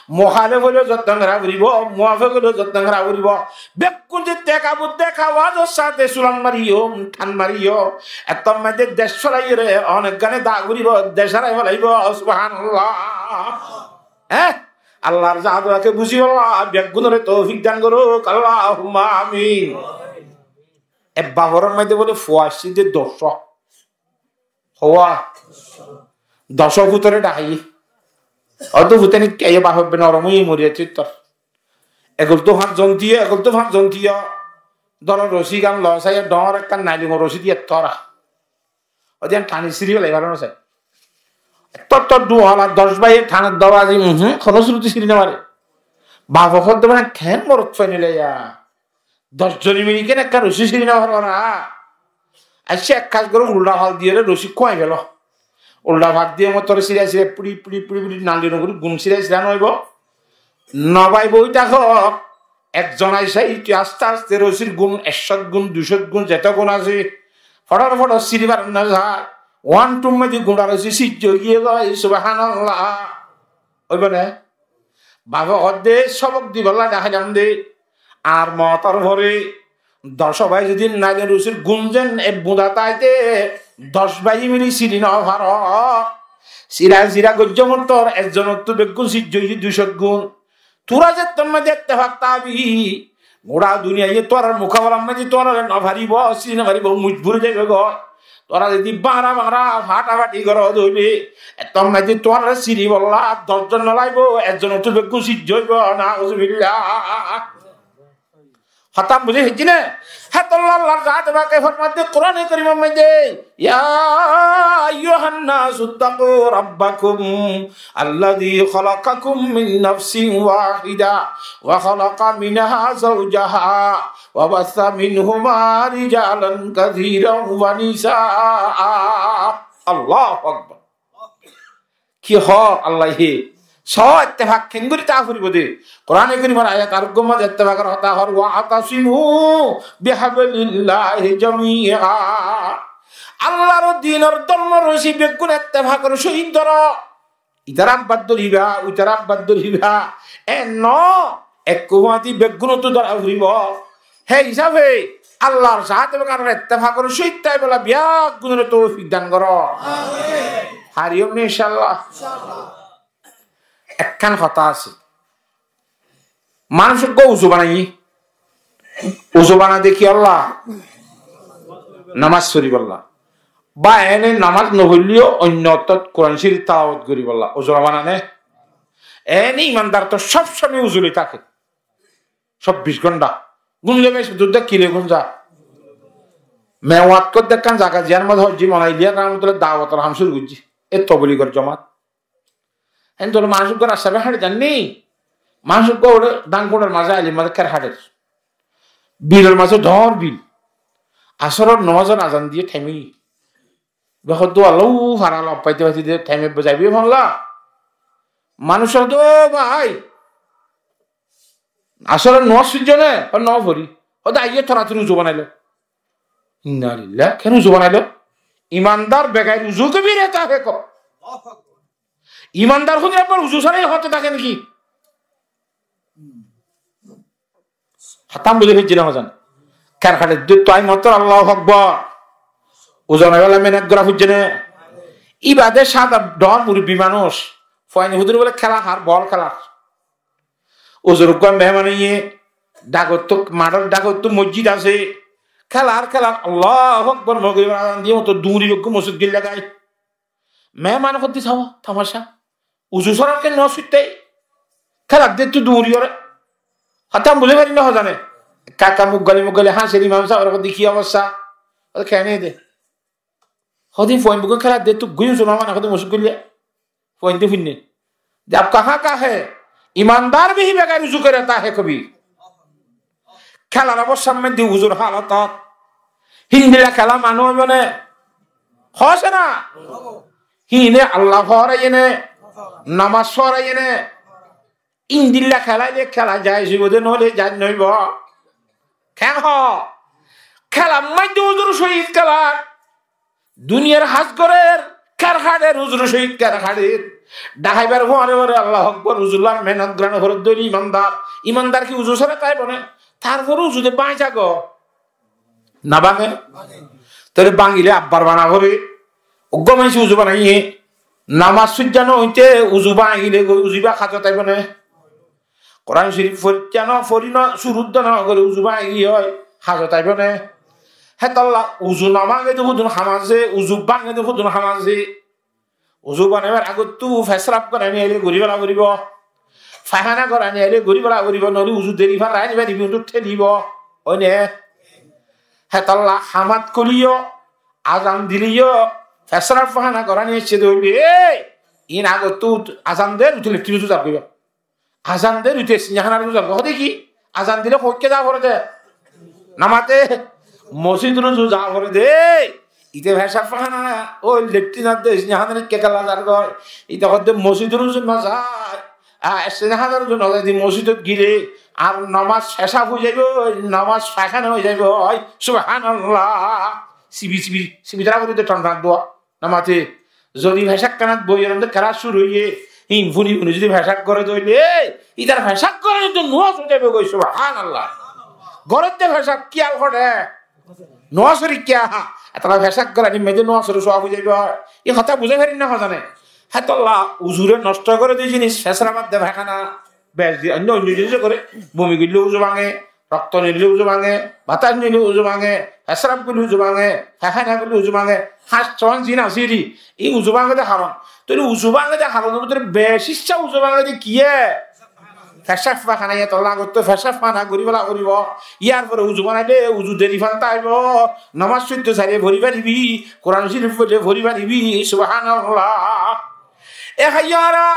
muhálef óile jotton gora foribo, muwafek óile jotton gora foribo. Bekkún ze tekabur dekawazor sáte sulam mariyum, than mariyum. Ettór maze dec felaiyóre onek gane da goribo, dec hárai felaibo, subhanallah. Hé? Allar zate pake buzíbolla beggúnore toufik dan gorouk, Allahumma amin. E bafor maze bóle fua aiccé de doc. Fua doc fútore dhakaiye. Óto fútani kiyé baf ebbe norom óiye mori aiccé tor. Egol to fañs zon diye, egol to fañs zon diye. Dóro rosi gan loi saiye, dóñr ekkán nailon rosi diye tora. Ódiyan thani siri félai faro no sai. Ettór tó duwala doc báiye thaner dóbazi, uhum, hono suroti siri no fare. Bafe hoódde mane ken morot fainilaiya. Doc zone mili kene ekkán rosi siri no faro na. Aiccá ek kaj goró, ulda fal diyóre rosi kuwai felo. Ulda fal diye motor sirai sirai puri puri puri puri nali no gori gun sirai sirai no óibo. No bái boi táko, ekzon aisé, ítui aste aste rosir gun, ekcót gun, duicót gun, zeto gun asé, fodor fodor siri faron no zai. Uán tum maze gura rosi sijja ói giyé goi, subhanallah. Óibo né? Bafe hoódde sobok dibolla dahailam de. Ar motor fore doc bái zodi naile rosir gun zen e buda taite, doc bái mili siri no faro. Sira sira goijjó mottor, ekzonottu beggún sijja óiye duicót gun. Tura zetton maze ettefak tábi, gura duniyaiye tuáñrar mukabalar maze tuáñrare no faribo, siri no faribo, mojbur ói zaibo goi. Tuáñra zodi bara bara fatafati goró de óile, etton maze tuáñrare siribolla doc zon no laibo, ekzonottu beggún sijja óibo, nauzubillah. Hotá buzí faijjó né? Hétolla Allar zate pake formadde Kurane Korimor maze, يا أيها الناس اتقوا ربكم الذي خلقكم من نفس واحدة وخلق منها زوجها وبث منهما رجالا كثيرا ونساء. Allahu Akbar. Ki hoó Allaye? Só ettefak kengori táa foribo de. Kurane Korimor ayat ar uggwá maze ettefakor hotá hoór, واعتصموا بحبل الله جميعا. Allar dinor dórmor rosi beggún ettefakor sóhit dóro. Itar abbar dóriba, uitar abbar dóriba. E no, ekku fuañti beggúnottu dóra foribo. Hé hísafe Allar zate pake añárar ettefakor sóhit táibolla beggúnore toufik dan goró. Amin. Fariyum né, incállah? Incállah. Ekkán hotá asé. Manúic uggwá uzu banaiyé. Uzu banaide kiyólla? Nomás foribolla. Ba ene nomás no foilleyó oinno ottót Kuran Córif tilawot goribolla. Uzu no bana né? Ene imandar to sob somoi uzu loi táke. Sobbic gónta. Gúm loi beci dur de, ki loi gúm za? Mewatkot de ekkán zaga ziyán maze Hojji Monailiya rahmatullah dawotor ham cúru goijjé. E tobligor jomat. Héndilla manúic uggwá rasta bái hañçi zanni. Manúic uggwá uçé dán kuçar maze, alir maze ker hañçer. Bilor maze dóñr bil. Asóror nomazor azan diye thaim óiye. Be hoódde Allah, u fara lom faite faite de thaim ebbe zaibo fonla. Manúic hoódde, "Ó bái, asóror nomaz foijjó né?" Hoó, "No fori." Hoódde, "Aiyó, toratori uzu banai lo." Inna lillah, ken uzu banai lo? Imandar begair uzu ke bhi rehta hai ko? Imandar húni abbar uzu sára hoté táke niki? Hotá buzí faijjó né hozan? Ker haçer de tuáñr mottor Allahu Akbar. Uzu no óile mehnot gora foijjé né? Ibá de sada dóñr murubbi manúic. Fuain fudin bóle kéla har, bol kélar. Uzur uggwá mehman óiye, dhákottu, maçor dhákottu mosjid asé. Kélar, kélar, Allahu Akbar, Mogoribar azan diye moto duñri uggwá mosjid gilla gai. Mehman hoddé sabo, tamacá. Uzu sára ken no suitte. Kélar de tu duñri ore. Hotá buzí fari no hozane. Kaka muggali muggali hañser imam sáb ore hoddé ki obosta? Ore kene de. Hodin fuain bukun kéla de tu guin suna mana hodin musuk gulle. Fuain de finne. De aap kaha ka hai? Imandar bhi begair uzu ke rehta hai kabhi? Kélar abor samne di uzur halatot. Hindilla kéla mane óibo ne? Hoó se na? Hine Allah forai ne? Namaz forai ne? Indilla kélaile kéla jaiz óibo de, noóile jaiz noóibo. Ken hoó? Kélar maze uzur cóhid kélar. Duniyar ham gorer, kér haçer, uzur cóhid kér haçer. Dhakaibar fore fore Allahu Akbar, uzur loi mehnot goran fore dóri imandar. Imandar ki uzu sára táibo ne? Tarfore uzu de báñgi táibo. No báñge? Tóile báñgile abbar bana fore. Uggwá maincé uzu banaiye. Namaz foijja no óite uzu báñgi gile goi, uzu ibá házot aibó né? Kuran Corif foijja no, fori no, cúru no gorí uzu báñgi gile házot aibó né? Hétolla uzu no báñge de hudun ham asé, uzu báñge de hudun ham asé. Uzu banaibar agottú fesraf gorani aile gorí fela foribo. Faihána gorani aile gorí fela foribo, noóile uzu deri fán raái no faribi, uzu thelibo. Óine? Hétolla hamát koliyó, azan dileyó, fesraf faihána gorani aiccé de óile, ei, iín agottú azan der, uthi lettin uzu zar goiba. Azan der, uthi siñahánar uzu zar goi. Hode ki? Azan dile hoikká za fore de? Namate, mosjidor uzu za fore de. Ite fesraf faihána, ói lettin ar de siñahánar ikká kella zar goi. Ite hodde mosjidor uzu no zai. A, siñahánar uzu no zai de mosjidot gile ar namaz fesraf ói zaibo, namaz faihána ói zaibo. Subhanallah. Sibi, sibi, sibi dara gori de thon thon dua. Namate, zodi fesraf hánat boi eronde kelas cúru óiye, hín funi funi zodi fesraf gore de óile, ei, itar fesraf gore de nuwaz ói zaibo goi, subhanallah. Gore de fesraf kiyal gore, nuwazor ikká, etolla fesraf gorani maze nuwazor suwab ói zaibo. E hotá buzái farir né hozane? Hétolla uzure nosto gore de jinis, fesraf ar de faihána, beci, oinno oinno jinis gore, bumi goille uzu báñge, rokto nile uzu báñge, batas nile uzu báñge, fesraf goille uzu báñge, faihána goille uzu báñge, háñs soán zin asé de, e uzu báñge de haron. Tóile uzu báñge de haronor bútore beci issá uzu báñge de kiyé? Fesraf faihána. Hétolla agottú fesraf faihána gorí fela foribo. Yar fore uzu banaile uzu deri fán táibo, namaz foitto saile fori faribi, Kuran Corif foille fori faribi, subhanallah. E háiyara,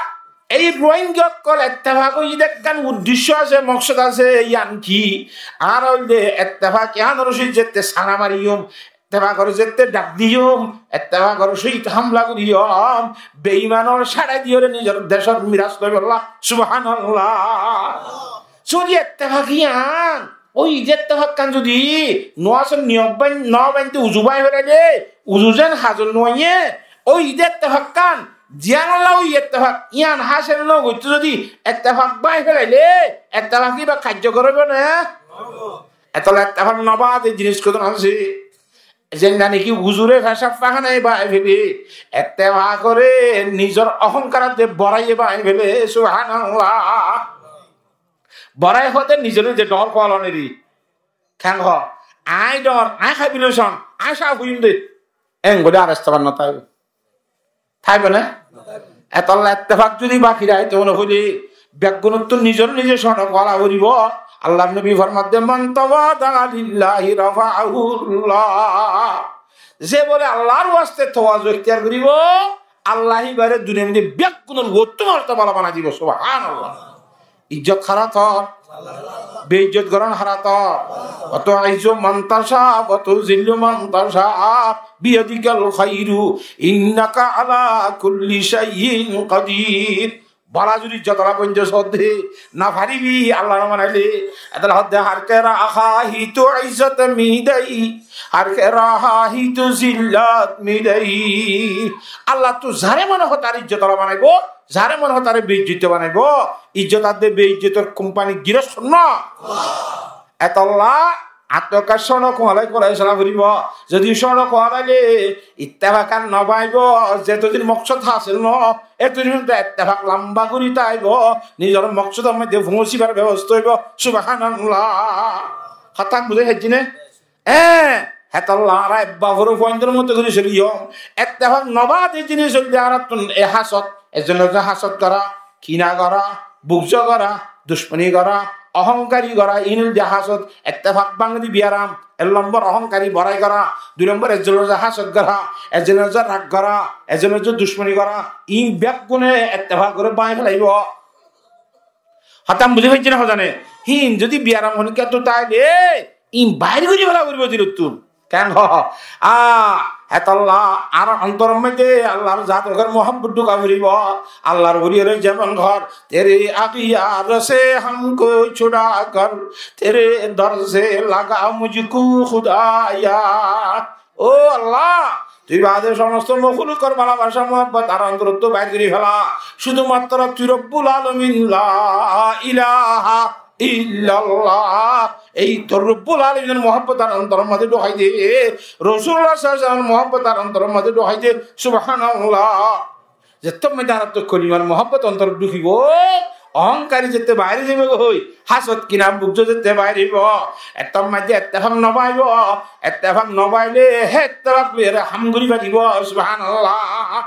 ei Rohingya ókkol ettefak óiye de ekkán uddecco asé, moksod asé, yián ki? Añára óilde ettefak yiánor sóhit zette sára mariyum, ettefakor zette dhak diyum, ettefakor sóhit hámla goriyum, beimanor sára diyóre nizor decor miras loibolla. Subhanallah. Zodi ettefak yián, ói ide ettefak hán zodi nuwazor niyom báin-, no báñgite uzu báñgi felaile, uzu zen házot no óiye, ói ide ettefak hán, ziyanolla ói ettefak, yián hásil no goitto zodi ettefak báñgi felaile, ettefak ibá kajjokor óibo né? Etolla ettefak no báñge de jinis hodún asé. Zendilla niki uzure fesraf faihána báñgi fele, ettefakore nizor ohónkar de borai báñgi fele, subhanallah. Borai hoó de nizor nize dhoóñr hoó lone de. Keén hoó? Añí dhoóñr, añí kabil así, añí saf óiyum de. Engori ar ettefak no táibo. Táibo né? Etolla ettefak zodi baki raikto no óile, beggúnottú nizor nize cóñço hoó foribo. Allar nobi formadde, "من تواضع لله رفعه الله." Ze bole Allar waste tawazu iktiyar goribo, Allah ibáre duniyar modde beggúnor uottú mortaba bala banai dibo. Subhanallah. Izzot hár ot, beizzot goron hár ot. وتعز من تشاء وتذل من تشاء بيدك الخير إنك على كل شيء قدير. Bála zodi izzot ola boin de sodde no faribi, Allah no banaile. Etolla hoó de, "ہر کہ خواہی تو عزت می‌دهی، ہر کہ خواہی تو ذلت می‌دهی." Allah ttu zare mone hoó tare izzot ola banaibo, zare mone hoó tare beizzot banaibo. Izzot ar de beizzotor kompani girost no. Etolla añártu ekkán cóñço kualai kualai sola foribo. Zodi cóñço kualaile ettefak ar no báñgibo, zetodin moksod hásil no, etodin ettefak lamba gori táibo. Nizor moksodor modde foóñsibar bebosta óibo. Subhanallah. Hotá buzí faijjó né? Eé, hétolla añára ebba foro fuaindor moto gori soliyum. Ettefak no báñge de jinis óilde añárattún e hásot, ezone ezone hásot gora, kina gora, bugzo gora, ducmoni gora, ohónkari gora, iín óilde hásot. Ettefak báñge de biyaram, ek lombor ohónkari borai gora, dui lombor ezone ezone hásot gora, ezone ezone rag gora, ezone ezone ducmoni gora, iín beggúne ettefakore báñgi felaibo. Hotá buzí faijjó né hozane? Hín zodi biyaram honikka ttu táile, iín bair gori fela foribo dilottún. Keén hoó? A, hétolla añárar ontoror modde Allar zat fákor muhábbot dhuka foribo. Allar woli ókkole zemon hoór, "تیرے اغیار سے ہم کو چھڑا کر، تیرے در سے لگا مجھ کو خدایا۔" Ó Allah, tui bade somosto mohlukor bálabasa muhábbot añár ontorottu bair gori fela. Cúdumattro tui Robbul Alamin, la ilaha illallah. Ei tor Robbul Alaminor muhábbot añár ontoror maze dhukai de. Rosulullah sallallahu alaihi wasallamor muhábbot añár ontoror maze dhukai de. Subhanallah. Zettót maze añáráttu kolimar muhábbot ontorot dhukibó, ohónkari zette baári zaibói, hásod kina bukzó zette baári óibo, ettót maze ettefak no báibo, ettefak no báile hé ettefak loiyóre ham gorí faribó, subhánallah.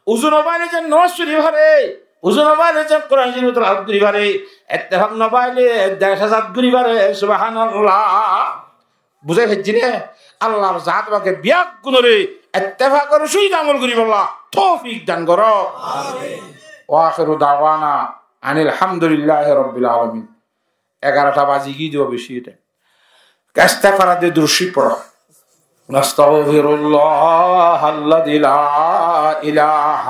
Uzu no báile ze nomaz fori fare, uzu no báile ze Kuran Córif tilawot gorí fare, ettefak no báile dec azad gorí fare, subhánallah. Buzái faijjí né? Allar zat pake beggúnore ettefakor sóhit amol goríbolla toufik dan goró. Amin. Wa akhiru dawana anil hamdulillahi rabbil alamin. Egarota bazi giyé de, beci taim. Estefakor de durud córif foro. أستغفر الله الذي لا إله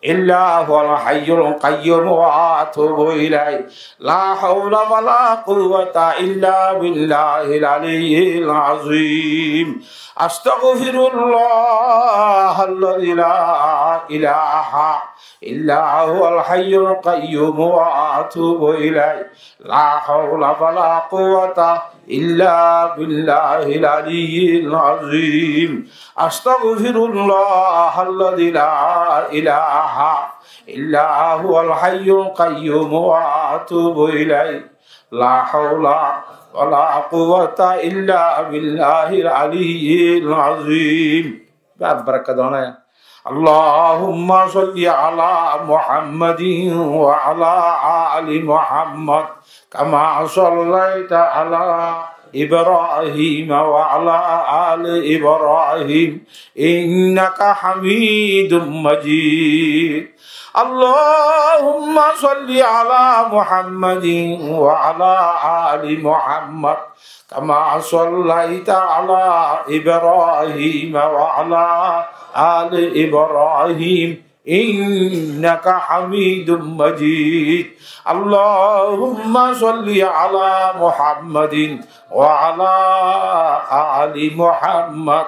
إلا هو الحي القيوم وأتوب إليه. لا حول ولا قوة إلا بالله العلي العظيم. أستغفر الله الذي لا إله إلا هو الحي القيوم وأتوب إليه. لا حول ولا قوة إلا بالله العلي العظيم. أستغفر الله الذي لا إله إلا هو الحي القيوم وأتوب إليه. لا حول ولا قوة إلا بالله العلي العظيم. Barakat dona. اللهم صل على محمد وعلى آل محمد كما صليت على إبراهيم وعلى آل إبراهيم إنك حميد مجيد. اللهم صل على محمد وعلى آل محمد كما صليت على إبراهيم وعلى آل إبراهيم إنك حميد مجيد. اللهم صل على محمد وعلى آل محمد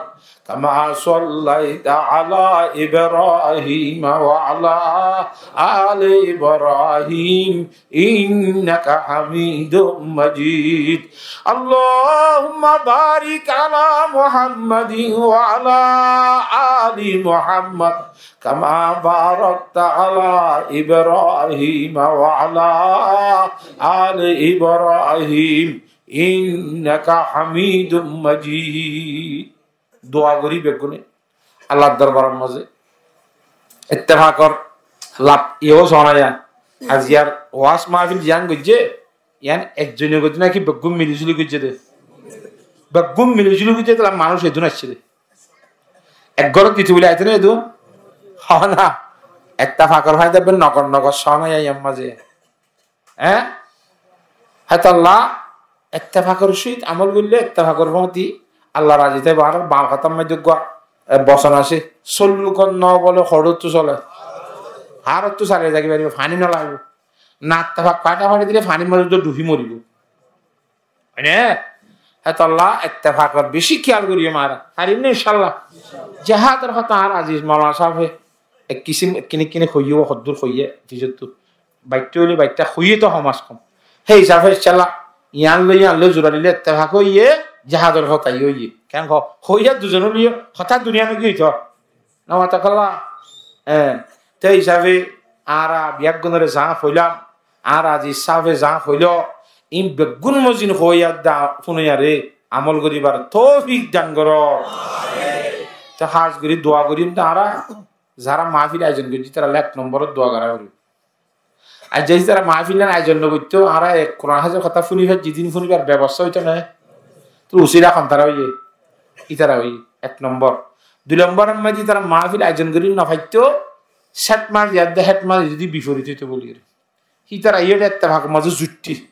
كما صليت على إبراهيم وعلى آل إبراهيم إنك حميد مجيد. اللهم بارك على محمد وعلى آل محمد كما باركت على إبراهيم وعلى آل إبراهيم إنك حميد مجيد. Dua gorí beggúne Allar dorbaror mazé. Ettefakor laf iyó sóna ya. Aziyar waz mahfil ziyán goijjé, iyán ekzone goijjé né ki beggún mili zuli goijjé de? Beggún mili zuli goijjé de, manúic edún aiccé de. Ek górot dito buli aito né edún? Hó na. Ettefakor faida be nogor nogor sóna ya iyán mazé. Eé? Hétolla ettefakor sóhit amol goille ettefakor fúañti Allah razi táibo. Ar Bangla hotár maze uggwá, e, bosón asé, "Sollukot no bole, hoçóttu sole." Hoçóttu sole zai faribo, faní no lagibo. Na ettefak fañta fañti dile fanir maze to dhufi moribo. Mane, hétolla ettefakor beci kiyal gorí añára. Farim né, incállah? Jihador hotá añár aziz Moulana sábe ek kisim, ek kinik kinik hoiyé, hoddúr hoiyé, fizottú. Baittá óile baittá hoiyé to hom az hom. Hé hísafe incállah, yián loi, yián loi zura dile ettefak óiye, jihador hotá óiye. Ken ho-, hoiyé duzon óile hotá duniya no giyé to. Namatakallah. Eé, te hísafe añára beggúnore zañá hoilam, añára aziz sábe zañá hoilo, in beggún mozin hoiyé de fúnoiyaré amol goríbar toufik dan goró. Te hás gorí dua gorim de añára zará mahfil ayojon goijjé, ítaralla ek nombor dua gorá foribo. Ar zodi tará mahfil ayojon no goitto, añára e Kuran hádisor hotá fúni faijjí, din fúnibar bebosta óito né? Te usila hontara óiye? Ítara óiye, ek nombor. Dui nombor, ammá zodi tará mahfil ayojon gorí no faitto, sét mas yadde, sét mas zodi biforit óito buli goré. Ítara iyó ettefakor mazé zuittí.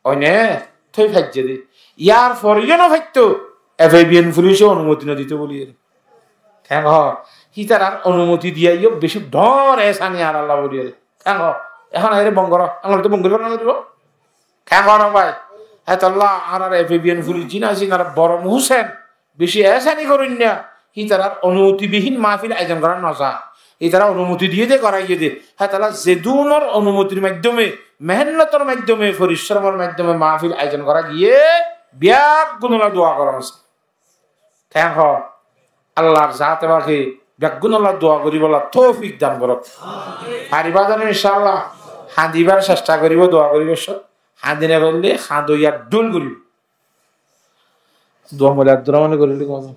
Óine, toi faijjé de. Yar fore yó no faitto, F I B N fulice onumoti no dito buli goré. Keén hoó? Ítarar onumoti diya yó beci dhoóñr ehsani añárar Allah boli óre. Keén hoó? Ehón añáre bon goró, añáre to bon gorí félai no dibo. Keén hoó no bái? Hétolla añárar F I B N fulic zin asé, añárar Borom Husen, beci ehsani goróinna. Ítarar onumoti bihín mahfil ayojon gorá no za. Ítarar onumoti diyé de, goráiye de. Hétolla zedúnor onumotir maiddome, mehénnotor maiddome, foricromor maiddome mahfil ayojon gorá giyé, beggúnolla dua gorá za. Keén hoó? Allar zate pake Beggúnolla dua goríbolla toufik dan goró. Faribá zano incállah? Hañdibar cesta goríbo, dua goríbo. Hañdi no faille hañdoiya dhul goríbo. Dua mole Abdur Rahmane goríle gom.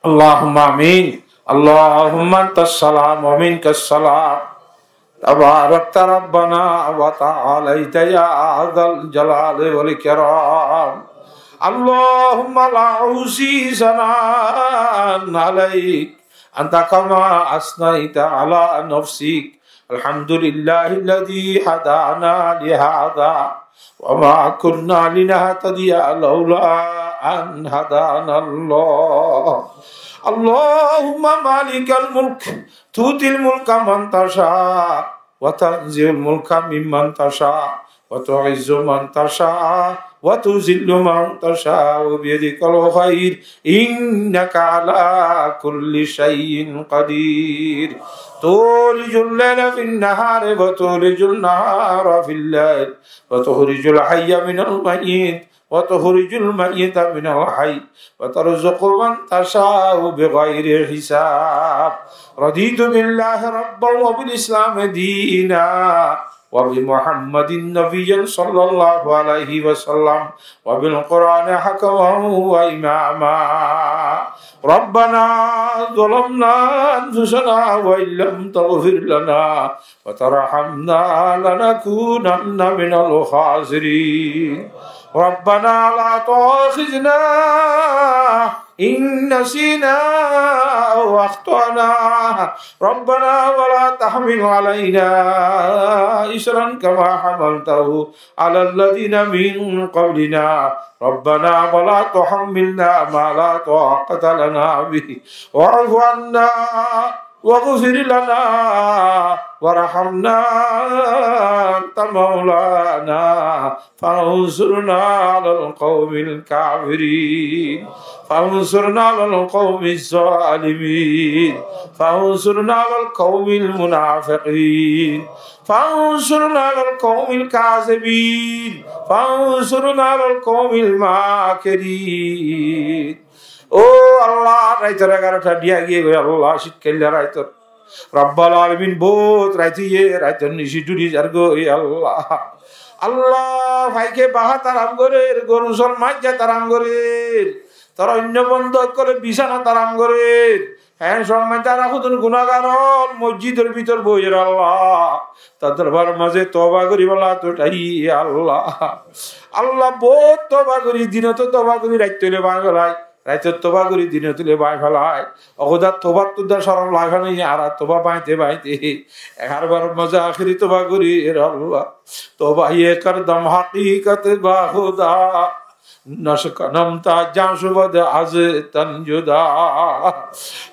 اللهم آمين. اللهم أنت السلام ومنك السلام. تباركت ربنا وتعاليت يا ذا الجلال والإكرام. اللهم لا أحصي ثناء عليك أنت كما أثنيت على نفسك. الحمد لله الذي هدانا لهذا وما كنا لنهتدي لولا أن هدانا الله. اللهم مالك الملك تؤتي الملك من تشاء وتنزع الملك ممن تشاء وتعز من تشاء وتذل من تشاء بيدك الخير إنك على كل شيء قدير. تولج الليل في النهار وتولج النهار في الليل وتخرج الحي من الميت وتخرج الميت من الحي وترزق من تشاء بغير حساب. رضيت بالله ربا وبالإسلام دينا وبمحمد نبيا صلى الله عليه وسلم وبالقرآن حكما وإماما. ربنا ظلمنا أنفسنا وإن لم تغفر لنا وترحمنا لنكونن من الخاسرين. ربنا لا تؤاخذنا إن نسينا أو أخطأنا. ربنا ولا تحمل علينا إصرا كما حملته على الذين من قبلنا. ربنا ولا تحملنا ما لا طاقة لنا به واعف عنا واغفر لنا وارحمنا أنت مولانا فانصرنا على القوم الكافرين. فانصرنا على القوم الظالمين. فانصرنا على القوم المنافقين. فانصرنا على القوم الكاذبين. فانصرنا على القوم الماكرين. Ó Allah, raitor egaróta diya giyé goi Allah, cítkalla raitor. Rabbal Alamin, bout rait óiye, raitor nici dhuri zargói Allah. Allah, faike bahat aram gorer, goru sóol maijjat aram gorer. Tar oinno bonda ókkole bisanat aram gorer. Hén somot tara hodún gunagar ól mosjidor bútore boiyer Allah. Tar dorbar mazé toba goríbolla totaiye Allah. Allah, bout toba gorí, dinot toba gorí, raitot óile báñgi felai. Raitot toba gorí, dinot óile báñgi felai. Ó Khuda, tobattú de corom lage na, añára toba báñgite báñgite. Ek bar mazé ahéri toba gorí, er Allah. توبہ یہ کردم حقیقت با خدا، نشکنم تا جان شود از تن جدا.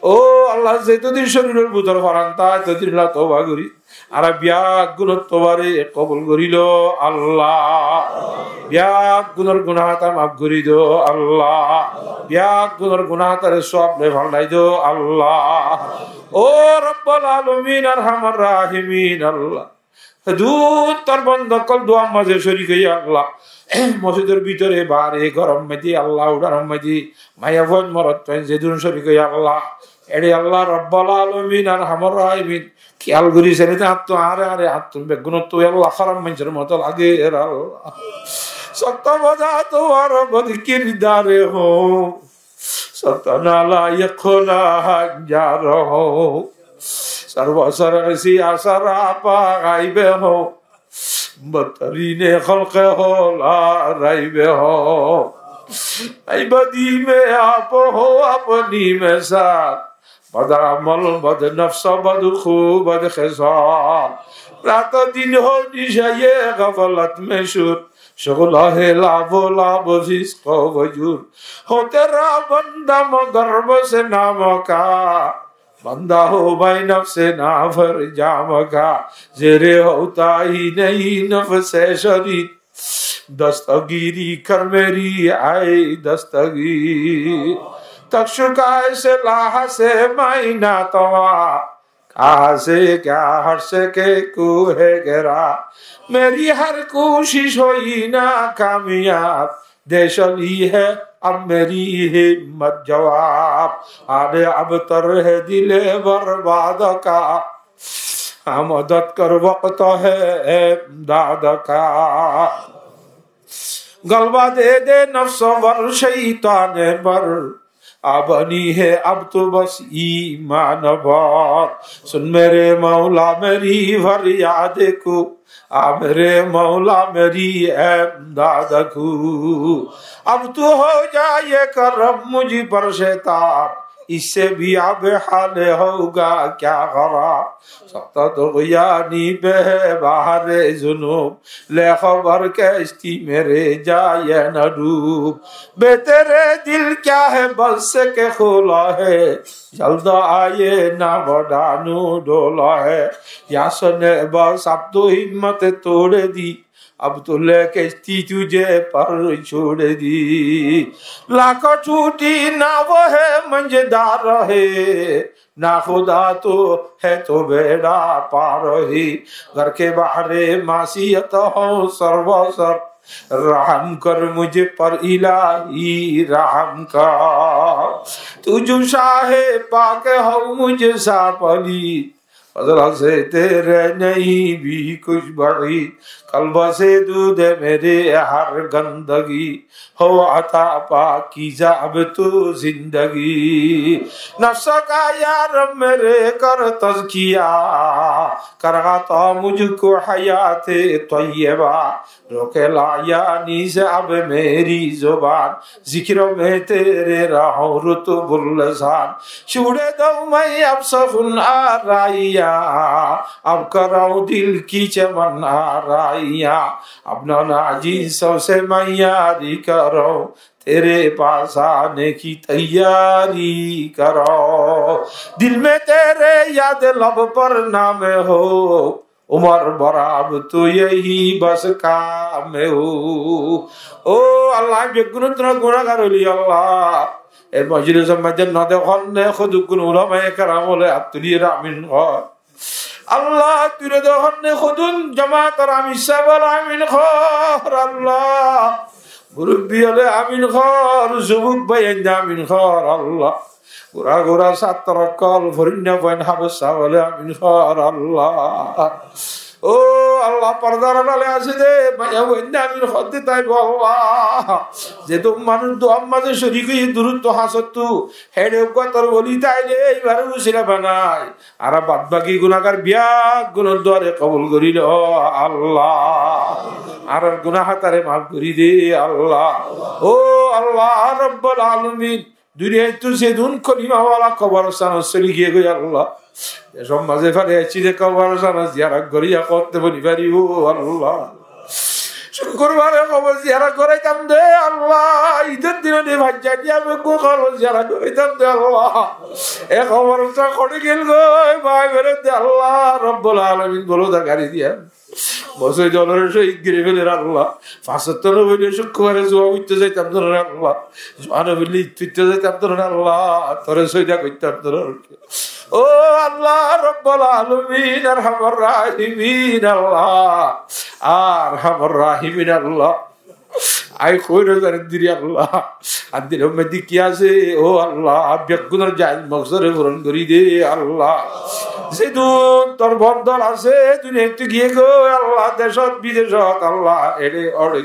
Ó Allah, zetodin córiror bútore foran táke, etodin toba gorí. Añára beggúnor tobare kobul gorí lo Allah. Beggúnor gunáh hata maf gorí do Allah. Beggúnor gunáh hatare sóab loi fallai do Allah. Ó Rabbal Alamin, Arhamar Rahimin Allah. Dun tor bonda ókkol duar mazé córik óiye Allah. Mosjidor bútore, baáre, góror mazé Allah, uçánor mazé, maiyafuain morotfuain zedún córik óiye Allah. Ére Allah Rabbal Alamin, Arhamar Rahimin, kiyal gorí saile de añáttu, añáre, añáre, añáttu beggúnottú Allah háraf maincór moto lager Allah. سخت بدا تو اور بدکردار ہوں، سخت نالائق و ناہنجار ہوں، سراسر سیاہ سراپا غیب ہوں، بدترین خلق ہو لا ریب ہوں، ای بدی میں آپ ہو اپنی مثال، بدعمل، بدنفس، بدخو، بدخصال. رات و دن ہو نشہ غفلت میں شور، شغل ہے لعب و لعب، فسق و فجور. ہو تیرا بندہ مگر بس نام کا، بندہ ہو بھائی نفس نافرجام کا. زیر ہوتا ہی نہیں نفس شریر، دستگیری کر میری اے دستگیر. تک شکایت سے لاح سے میں ناتواں، کہاں سے کیا عرش کے کوہ گرا، میری ہر کوشش ہوئی ناکامیاب، دے شلی ہے اب میری ہمت جواب۔ آنے ابتر ہے دل برباد کا، آ مدد کر وقت ہے امداد کا۔ غلبہ دے دے نفس پر شیطان پر، آ بنی ہے اب تو بس ایمان پر۔ سن میرے مولا میری فریاد کو، آ میرے مولا میری امداد کو۔ اب تو ہو جائے کرم مجھ پر شیطان، اس سے بھی اب حال ہوگا کیا خراب۔ سخت طغیانی پہ ہے بحر ذنوب، لے خبر کشتی میرے جائے نہ ڈوب۔ بے تیرے دل کیا ہے بس کہ کھولا ہے، جلد آئے نہ بڑھانو ڈولا ہے۔ یا سنے بس اب تو ہمت توڑ دی، اب تو لے کشتی تجھے پر چھوڑ دی۔ لاکھوں ٹوٹی ناو ہے منجھدار ہے، ناخدا تو ہے تو بیڑا پار ہے۔ غرق بحر معصیت ہوں سر و سر، رحم کر مجھ پر الہی رحم کر۔ تو جو شاہ پاک ہو مجھ سا پلید، فضل سے تیرے نہیں بھی کچھ بعید۔ قلب سے دور ہے میرے ہر گندگی، ہو عطا پاکیزہ اب تو زندگی۔ نفس کا یا رب میرے کر تزکیہ، کر عطا مجھ کو حیات طیبہ۔ روکے لایانی سے اب میری زبان، ذکر میں تیرے رہوں رطب اللسان۔ چھوڑ دو میں اب سخن آرائیاں، اب کراؤں دل کی چمن آرائیاں۔ اپنا ناجی سب سے میں یاری کرو، تیرے پاس آنے کی تیاری کرو۔ دل میں تیرے یاد لب پر نام ہو، عمر بھر اب تو یہی بس کام ہو۔ Ó Allah, añí beggún gunahgár óili Allah. E mojlisor maze no dekónne hodún ulamaye keram ókkole át tuliyóre amin hoó. Allah, tui no dekónne hodún jomaator amir sáb ókkole amin hoó Allah. Murubbi ókkole amin hoó, zubuk báiyain amin hoó Allah. Gura gura sáttro ókkol, forinna fuain háfes sáb ókkole amin hoó Allah. Ó Allah, fordar arale asé de maiyafuain amin hoó de táibo Allah. Zedún manúic duar maze corik óiye, durottu hañsottu, héçe uggwá tor woli táile ibare usila banai. Añára bad baki gunahgár beggúnor duare kobul gorí lo Allah. Añárar gunah hátare maf gorí de Allah. Ó Allah Rabbul Alamin, duniyaittú zedún kolimawala koborstanot soli giyé goi Allah, decór maze félai aiccí de koborstanot ziyarat goríya hoóñtte boni faribo Allah. Cúkkurbare kobor ziyarat goráitam de Allah, Idor dine de faijja diya beggún kobor ziyarat goráitam de Allah. E koborstan hoçé gel goi, bái bere de Allah Rabbul Alamin bolo da gari diya. Bosói dolore cóhid gorí féler Allah. Fañs wokto no foille cúkkurbare zuwa foitte zaitam de Allah. Zuwa no foille id foitte zaitam de Allah. Tore sóida goittam de. Ó Allah Rabbul Alamin, Arhamar Rahimin Allah. Arhamar Rahimin Allah. Añí hoói no farir de Allah. Añár dilor maze ki asé, ó Allah, beggúnor jaiz moksode furon gorí de Allah. Zedún tor bondor asé, duniyaittú giyé goi Allah, decót bidecót Allah, eçe oçe,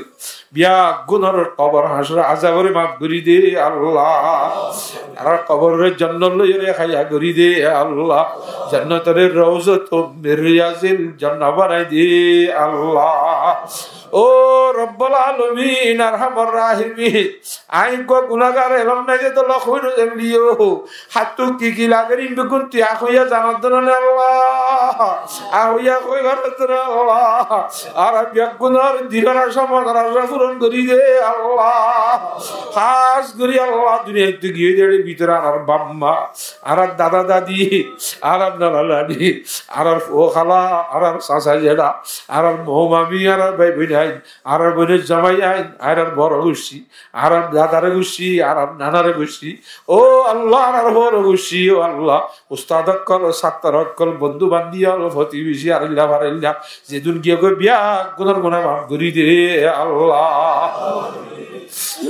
beggúnor kobor hañcor azabore maf gorí de Allah. Añárar koborore jonnot loiyóre háya gorí de Allah. Jonnotore rowzatun min riyazil jannah banai de Allah. Ó Rabbul Alamin, Arhamar Rahimin, añí uggwá gunahgár, elóm nai de tolla hoói no zainliyó. Háttut ki ki lager, ín beggún tui añáre hoiya zanos de né Allah. Añáre hoiya hoi faros de né Allah. Añárar beggúnor dilor acá, monor acá furon gorí de Allah. Hás gorí Allah, duniyaittú giyé de bútore añárar baf ma, añárar dada dadi, añárar nana nani, añárar fua hala, añárar sasa jeda, añárar mou mami, añárar bái boinain, añárar boinor zamaiyain, añárar boro guccí, añárar dadar guccí, añárar nanar guccí, ó Allah, añárar boro guccí, ó Allah, ustad ókkol, sáttro ókkol, bondú bandi ókkol, fotibeci, añárar illa farar illa, zedún giyé goi beggúnor gunah maf gorí de Allah.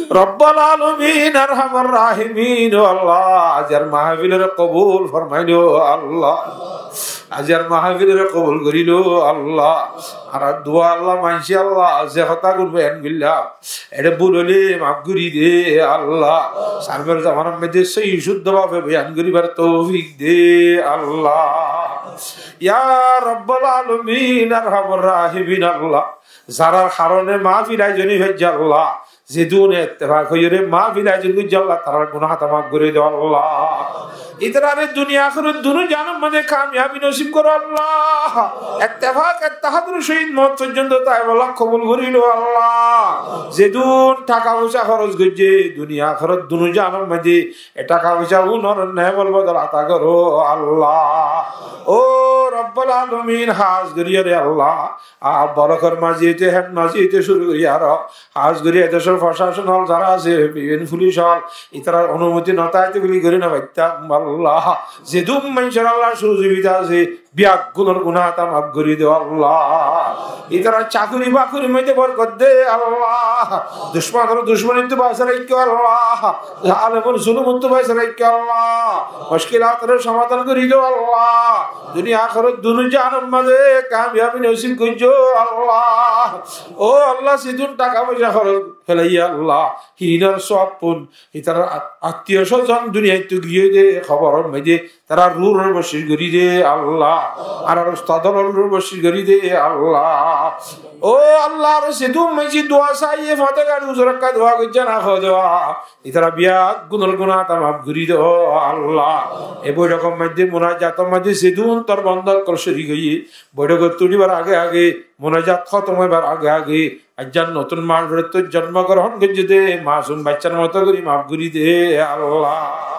Rabbal Alamin, Arhamar Rahimin, ó Allah, aijjar mahfilore kobul formailo Allah. Aijjar mahfilore kobul gorílo Allah. Añárar dua Allah maincé Allah, ze hotágun boyan goillám, ede bul óile maf gorí de Allah. Sarfor zamanar maze sóhi cúddo bábe boyan goríbar toufik de Allah. Ya Rabbal Alamin, Arhamar Rahimin Allah. Zarar harone mahfil ayojon ói faijje Allah, zedún ettefak óiyore mahfil ayojon goijje Allah, tarár gunáh hátá maf gorí do Allah. Itarare duniya ahérat dunú jahanor maze kamiyabi nosib goro Allah. Ettefak ettehádur sóhid moot foijjonto táibo Allah, kobul gorílo Allah. Zedún taka foisa hóros goijje duniya ahérat dunú jahanor maze, e taka foisa unor nemol bodol ata goro Allah. Ó Rabbal Alamin, hás goríyore Allah, a, bolokor maze óite, héd maze óite cúru gorí aró hás gorí e decor forcacon ól zará asé, bibin fulic ól, itarar onumoti no táite buli gorí no faittám Allah. Zedún maincor Allah suzubida asé, beggúnor gunáh hátá maf gorí do Allah. Itarar cakuri bakurir maze borkot de Allah. Ducmonor ducmonittu basai raikko Allah. Zalemor zulumottú basai raikko Allah. Muckilator somadan gorí do Allah. Duniya ahérat dunú jahanor maze kamiyabi nosib goijjo Allah. Ó Allah, zedún taka foisa hóros félaiye Allah, hinor sóab fún, itarar at-, attiyo sozon duniyaittú giyé de, koboror maze tarár ruhore boccic gorí de Allah. Añárar ustad ólore boccic gorí de Allah. Ó Allah, aró zedún maincé dua saiye, fate gari uzur ekká dua goijje na hoó de, itara beggúnor gunáh hátá maf gorí do Allah. E boiṭokor maze, munajator maze zedún tor bonda ókkol córik óiye, boiṭok tulibar age age, munajat hótom óibar age age, aijja notún manúcottu zonmo grohón goijje de masum baiccár moto gorí maf gorí de Allah.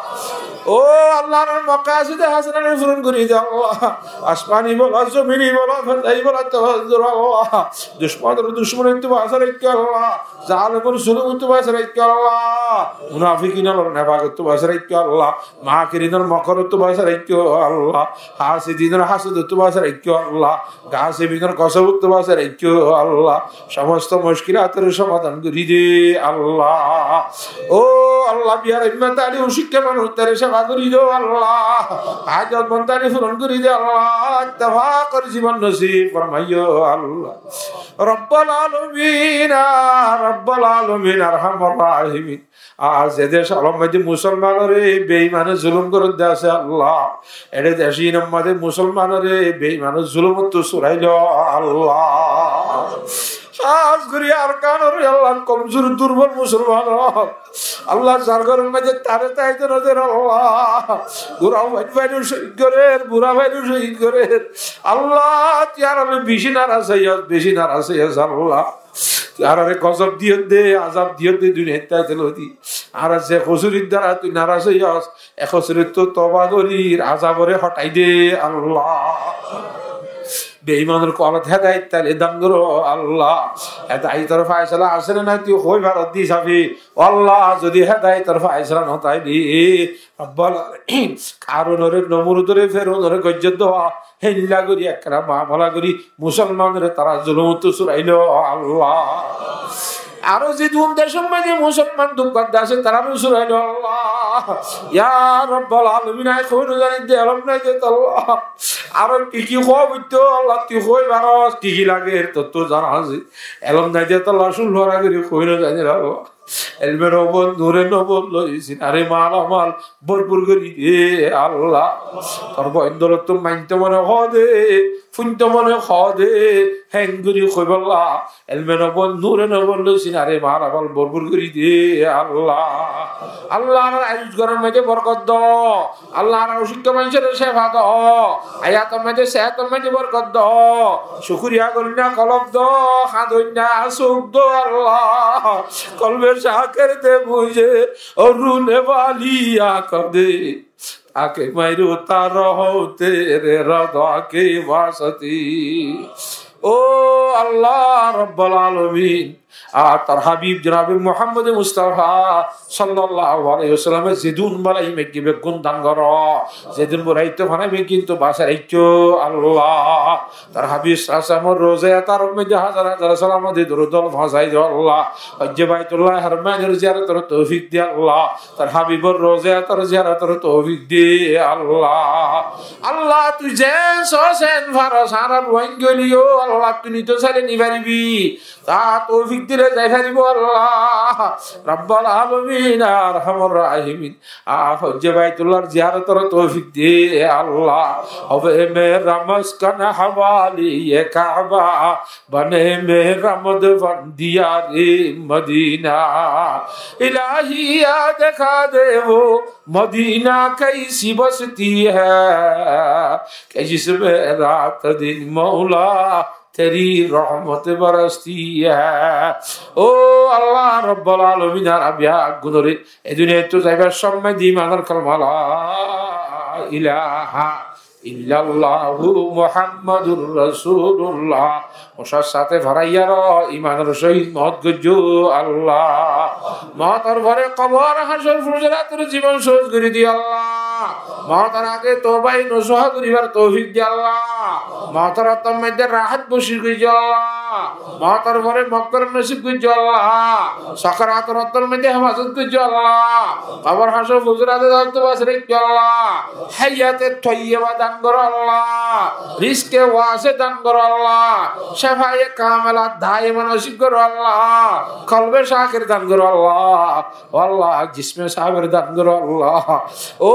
Ó Allah, añárar mokaside hasanare furon gorí de Allah. Asmani bola, zomini bola, fezai bola, tawazur Allah. Ducmonor ducmonittu basai raikko Allah. Zalemor zulumottú basai raikko Allah. Munafikin ólor nefakottú basai raikko Allah. Makirinor mokorottú basai raikko Allah. Hasidinor hasodottú basai raikko Allah. Gasibinor gosobottú basai raikko Allah. Somosto muckilator somadan gorí de Allah. Ó Allah, biyar imma tali ucikka manúc tare seba gorí do Allah. Hajot mon tare furon gorí de Allah. Ettefakor zibon nosib formaiyó Allah. Rabbal Alamin, Rabbal Alamin, Arhamar Rahimin. Ar ze decór maze musolmanore beimane zulum goródde asé Allah, ede decór maze musolmanore beimane zulumottú surailo Allah. Hás gorí Arkanor Allah komzur durbol musolman, Allah zar góror maze tare táito no der Allah. Bura fail fail cóhid gorer, bura fail cóhid gorer. Allah, tui añárar beci naraz óiyos, beci naraz óiyos Allah. Tui añárare gozob diyos de, azab diyos de, duniyait táite lodi. Añárar ze kosurir dara tui naraz óiyos, e kosurottú toba gorir, azabore hotai de Allah. Beimanor kolbot hedayet tale dan goro Allah. Hedayetor faisala asé né nai tui hoi faros de hísabe. Allah, zodi hedayetor faisala no táile, Rabbal Alamin, Karunore, Nomrudore, Feronore goijjé de, héndilla gorí ekkena mamala gorí musolmanore tará zulumottú surailo Allah. Aró zedún decór maze musolman duk gode asé, tarare surailo Allah. Ya Rabbal Alamin, añí hoi no zani de, elóm nai de Allah. Aró ki ki hoó foitto Allah, tui hoi faros, ki ki lager, tottú zana asé. Elóm nai de Allah, cúl fora gorí hoi no zani Allah. Elme nobot, nure nobot loi sinare malamal borpur gorí de Allah. Tor boindolottú mainte mone hoó de, funto mone hoó de, héen gorí hoibolla. Elme nobot, nure nobot loi sinare malamal borpur gorí de Allah. Allah, añárar ayus goror maze borkot do. Allah, añárar ocikka maincóre cefa do, hayator maze, sehator maze borkot do, cukuriya gorinna kolb do, hañdoinna suk do Allah. Kolbe caker de mujhe, aur rune wali aankho de, taake main rota rahoon tere rida ke waste. Ó Allah Rabbal Alamin, Ar tar habib jonabe Muhammode Mustafa sallallahu alaihi wasallame zedún bála imeggi beggún dan goró, zedún buraitto fana imeggi kintu basai raikko Allah. Tar habib sallallahu alaihi wasallamor roze ataror moidde házar házar salam di durud foóñsai do Allah. Hojje Baitullah Harmanor ziyarotor toufik de Allah. Tar habibor roze atar ziyarotor toufik de Allah. Allah, tui zen só sen faros, añára Ruáingga óileyo Allah, tui nito saile ni faribi. Tar toufik dile zai faribo Allah. Rabbal alamin, arhamar rahimin. Ar hojje Baitullar ziyarotor toufik de Allah. اب میرا مسکن حوالی کعبہ، بنے میرا مدفن دیار مدینہ۔ الہی آ دکھا دے وہ مدینہ کیسی بستی ہے کہ جس میں رات دن مولا تیری رحمت برستی ہے۔ Ó Allah Rabbal Alamin, añára beggúnore e duniyaittú zaibar somot imanor kalima, لا إله إلا الله محمد رسول الله, hócor sáte foraiyaró imanor sóhit moot goijjó Allah. Mootor fore kobor, hácor, fusolator zibon sóhoj gorí di Allah. Mootor age touba nasuha goríbar toufik de Allah. Mootor ottór moidde rahat boci goijjó Allah. Mootor fore mogfirat nosib goijjó Allah. Sakarator ottór moidde hefazot goijjó Allah. Kobor, hácor, fusolator ottór basai raikko Allah. Hayate toiyeba dan goró Allah. Rizke wase dan goró Allah. Shefaye kamela daima nosib goró Allah. Kolbe shaker dan goró Allah. Ó Allah, jisme saber dan goró Allah. Ó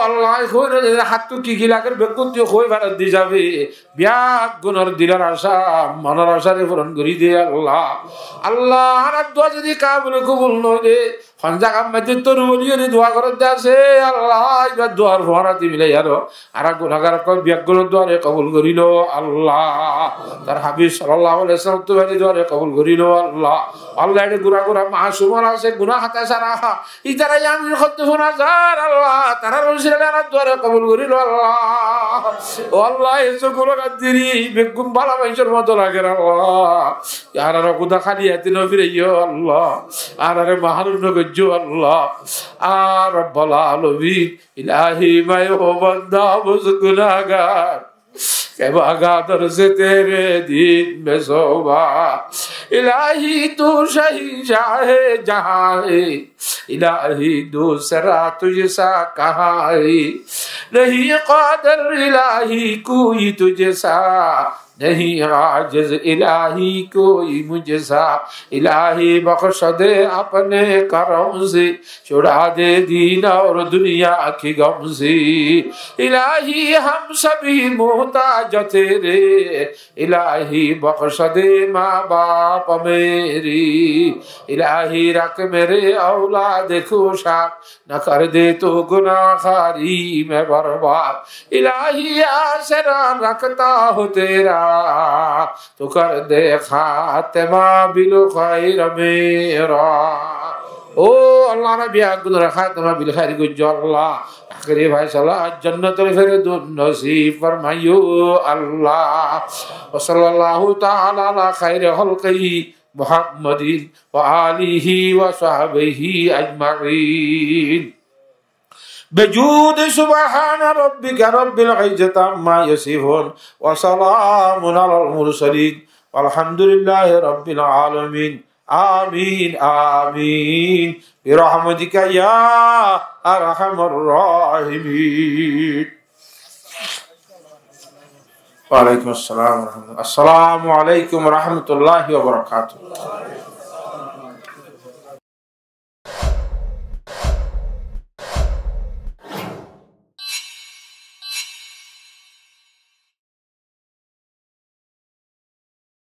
Allah, e hoóir hattú ki ki lager beggún tui hoi farar di zabi. Beggúnor dilor acá, monor acáre furon gorí de Allah. Allah, añárar dua zodi kabule kobul no óile, hon zagar moidde tor woli ókkole dua gorér de asé, Allah, ibar duar fuañti milaiyaró. Añára gunagar ókkol beggúnor duare kobul gorí lo Allah. Tar habib sallallahu alaihi wasallam ottu beci duare kobul gorí lo Allah. Allah, ede gura gura masum asé, guna hata sára. Ítara amin hoitó fúna zar Allah, tarar usilai añárar duare kobul gorí lo Allah. Ó Allah, e zogulor addiri beggún bála maincór moto lager Allah. Añárare kuda háli áte no firaiyó Allah. Añárare maharum no goijjó Allah. Á Rabbal Alamin, الہی میں وہ بندہ بس گناہگار کہ بھاگا در سے تیرے دین میں صوبہ۔ الہی تو شہنشاہ جہاں ہے، الہی دوسرا تجھ سا کہاں ہے؟ نہیں قادر الہی کوئی تجھ سا، نہیں عاجز الہی کوئی مجھ سا۔ الہی بخش دے اپنے کرم سے، چھڑا دے دین اور دنیا کی غم سے۔ الہی ہم سبھی محتاج تیرے، الہی بخش دے ماں باپ میرے۔ الہی رکھ میرے اولاد کو شاد، نہ کر دے تو گناہگاری میں برباد۔ الہی آسرا رکھتا ہوں تیرا، تو کر دے خاتمہ بالخیر میرا۔ Ó Allah, añárar beggúnor hátama bilkhair goijjó Allah. Ahéri faisala jonnatul firdous nosib formaiyó Allah. وصلى الله تعالى على خير خلقه محمد وآله وصحبه أجمعين. بجود سبحان ربك رب العزة عما يصفون وسلام على المرسلين والحمد لله رب العالمين. آمين، آمين، برحمتك يا أرحم الراحمين. وعليكم السلام ورحمة الله. السلام عليكم ورحمة الله وبركاته.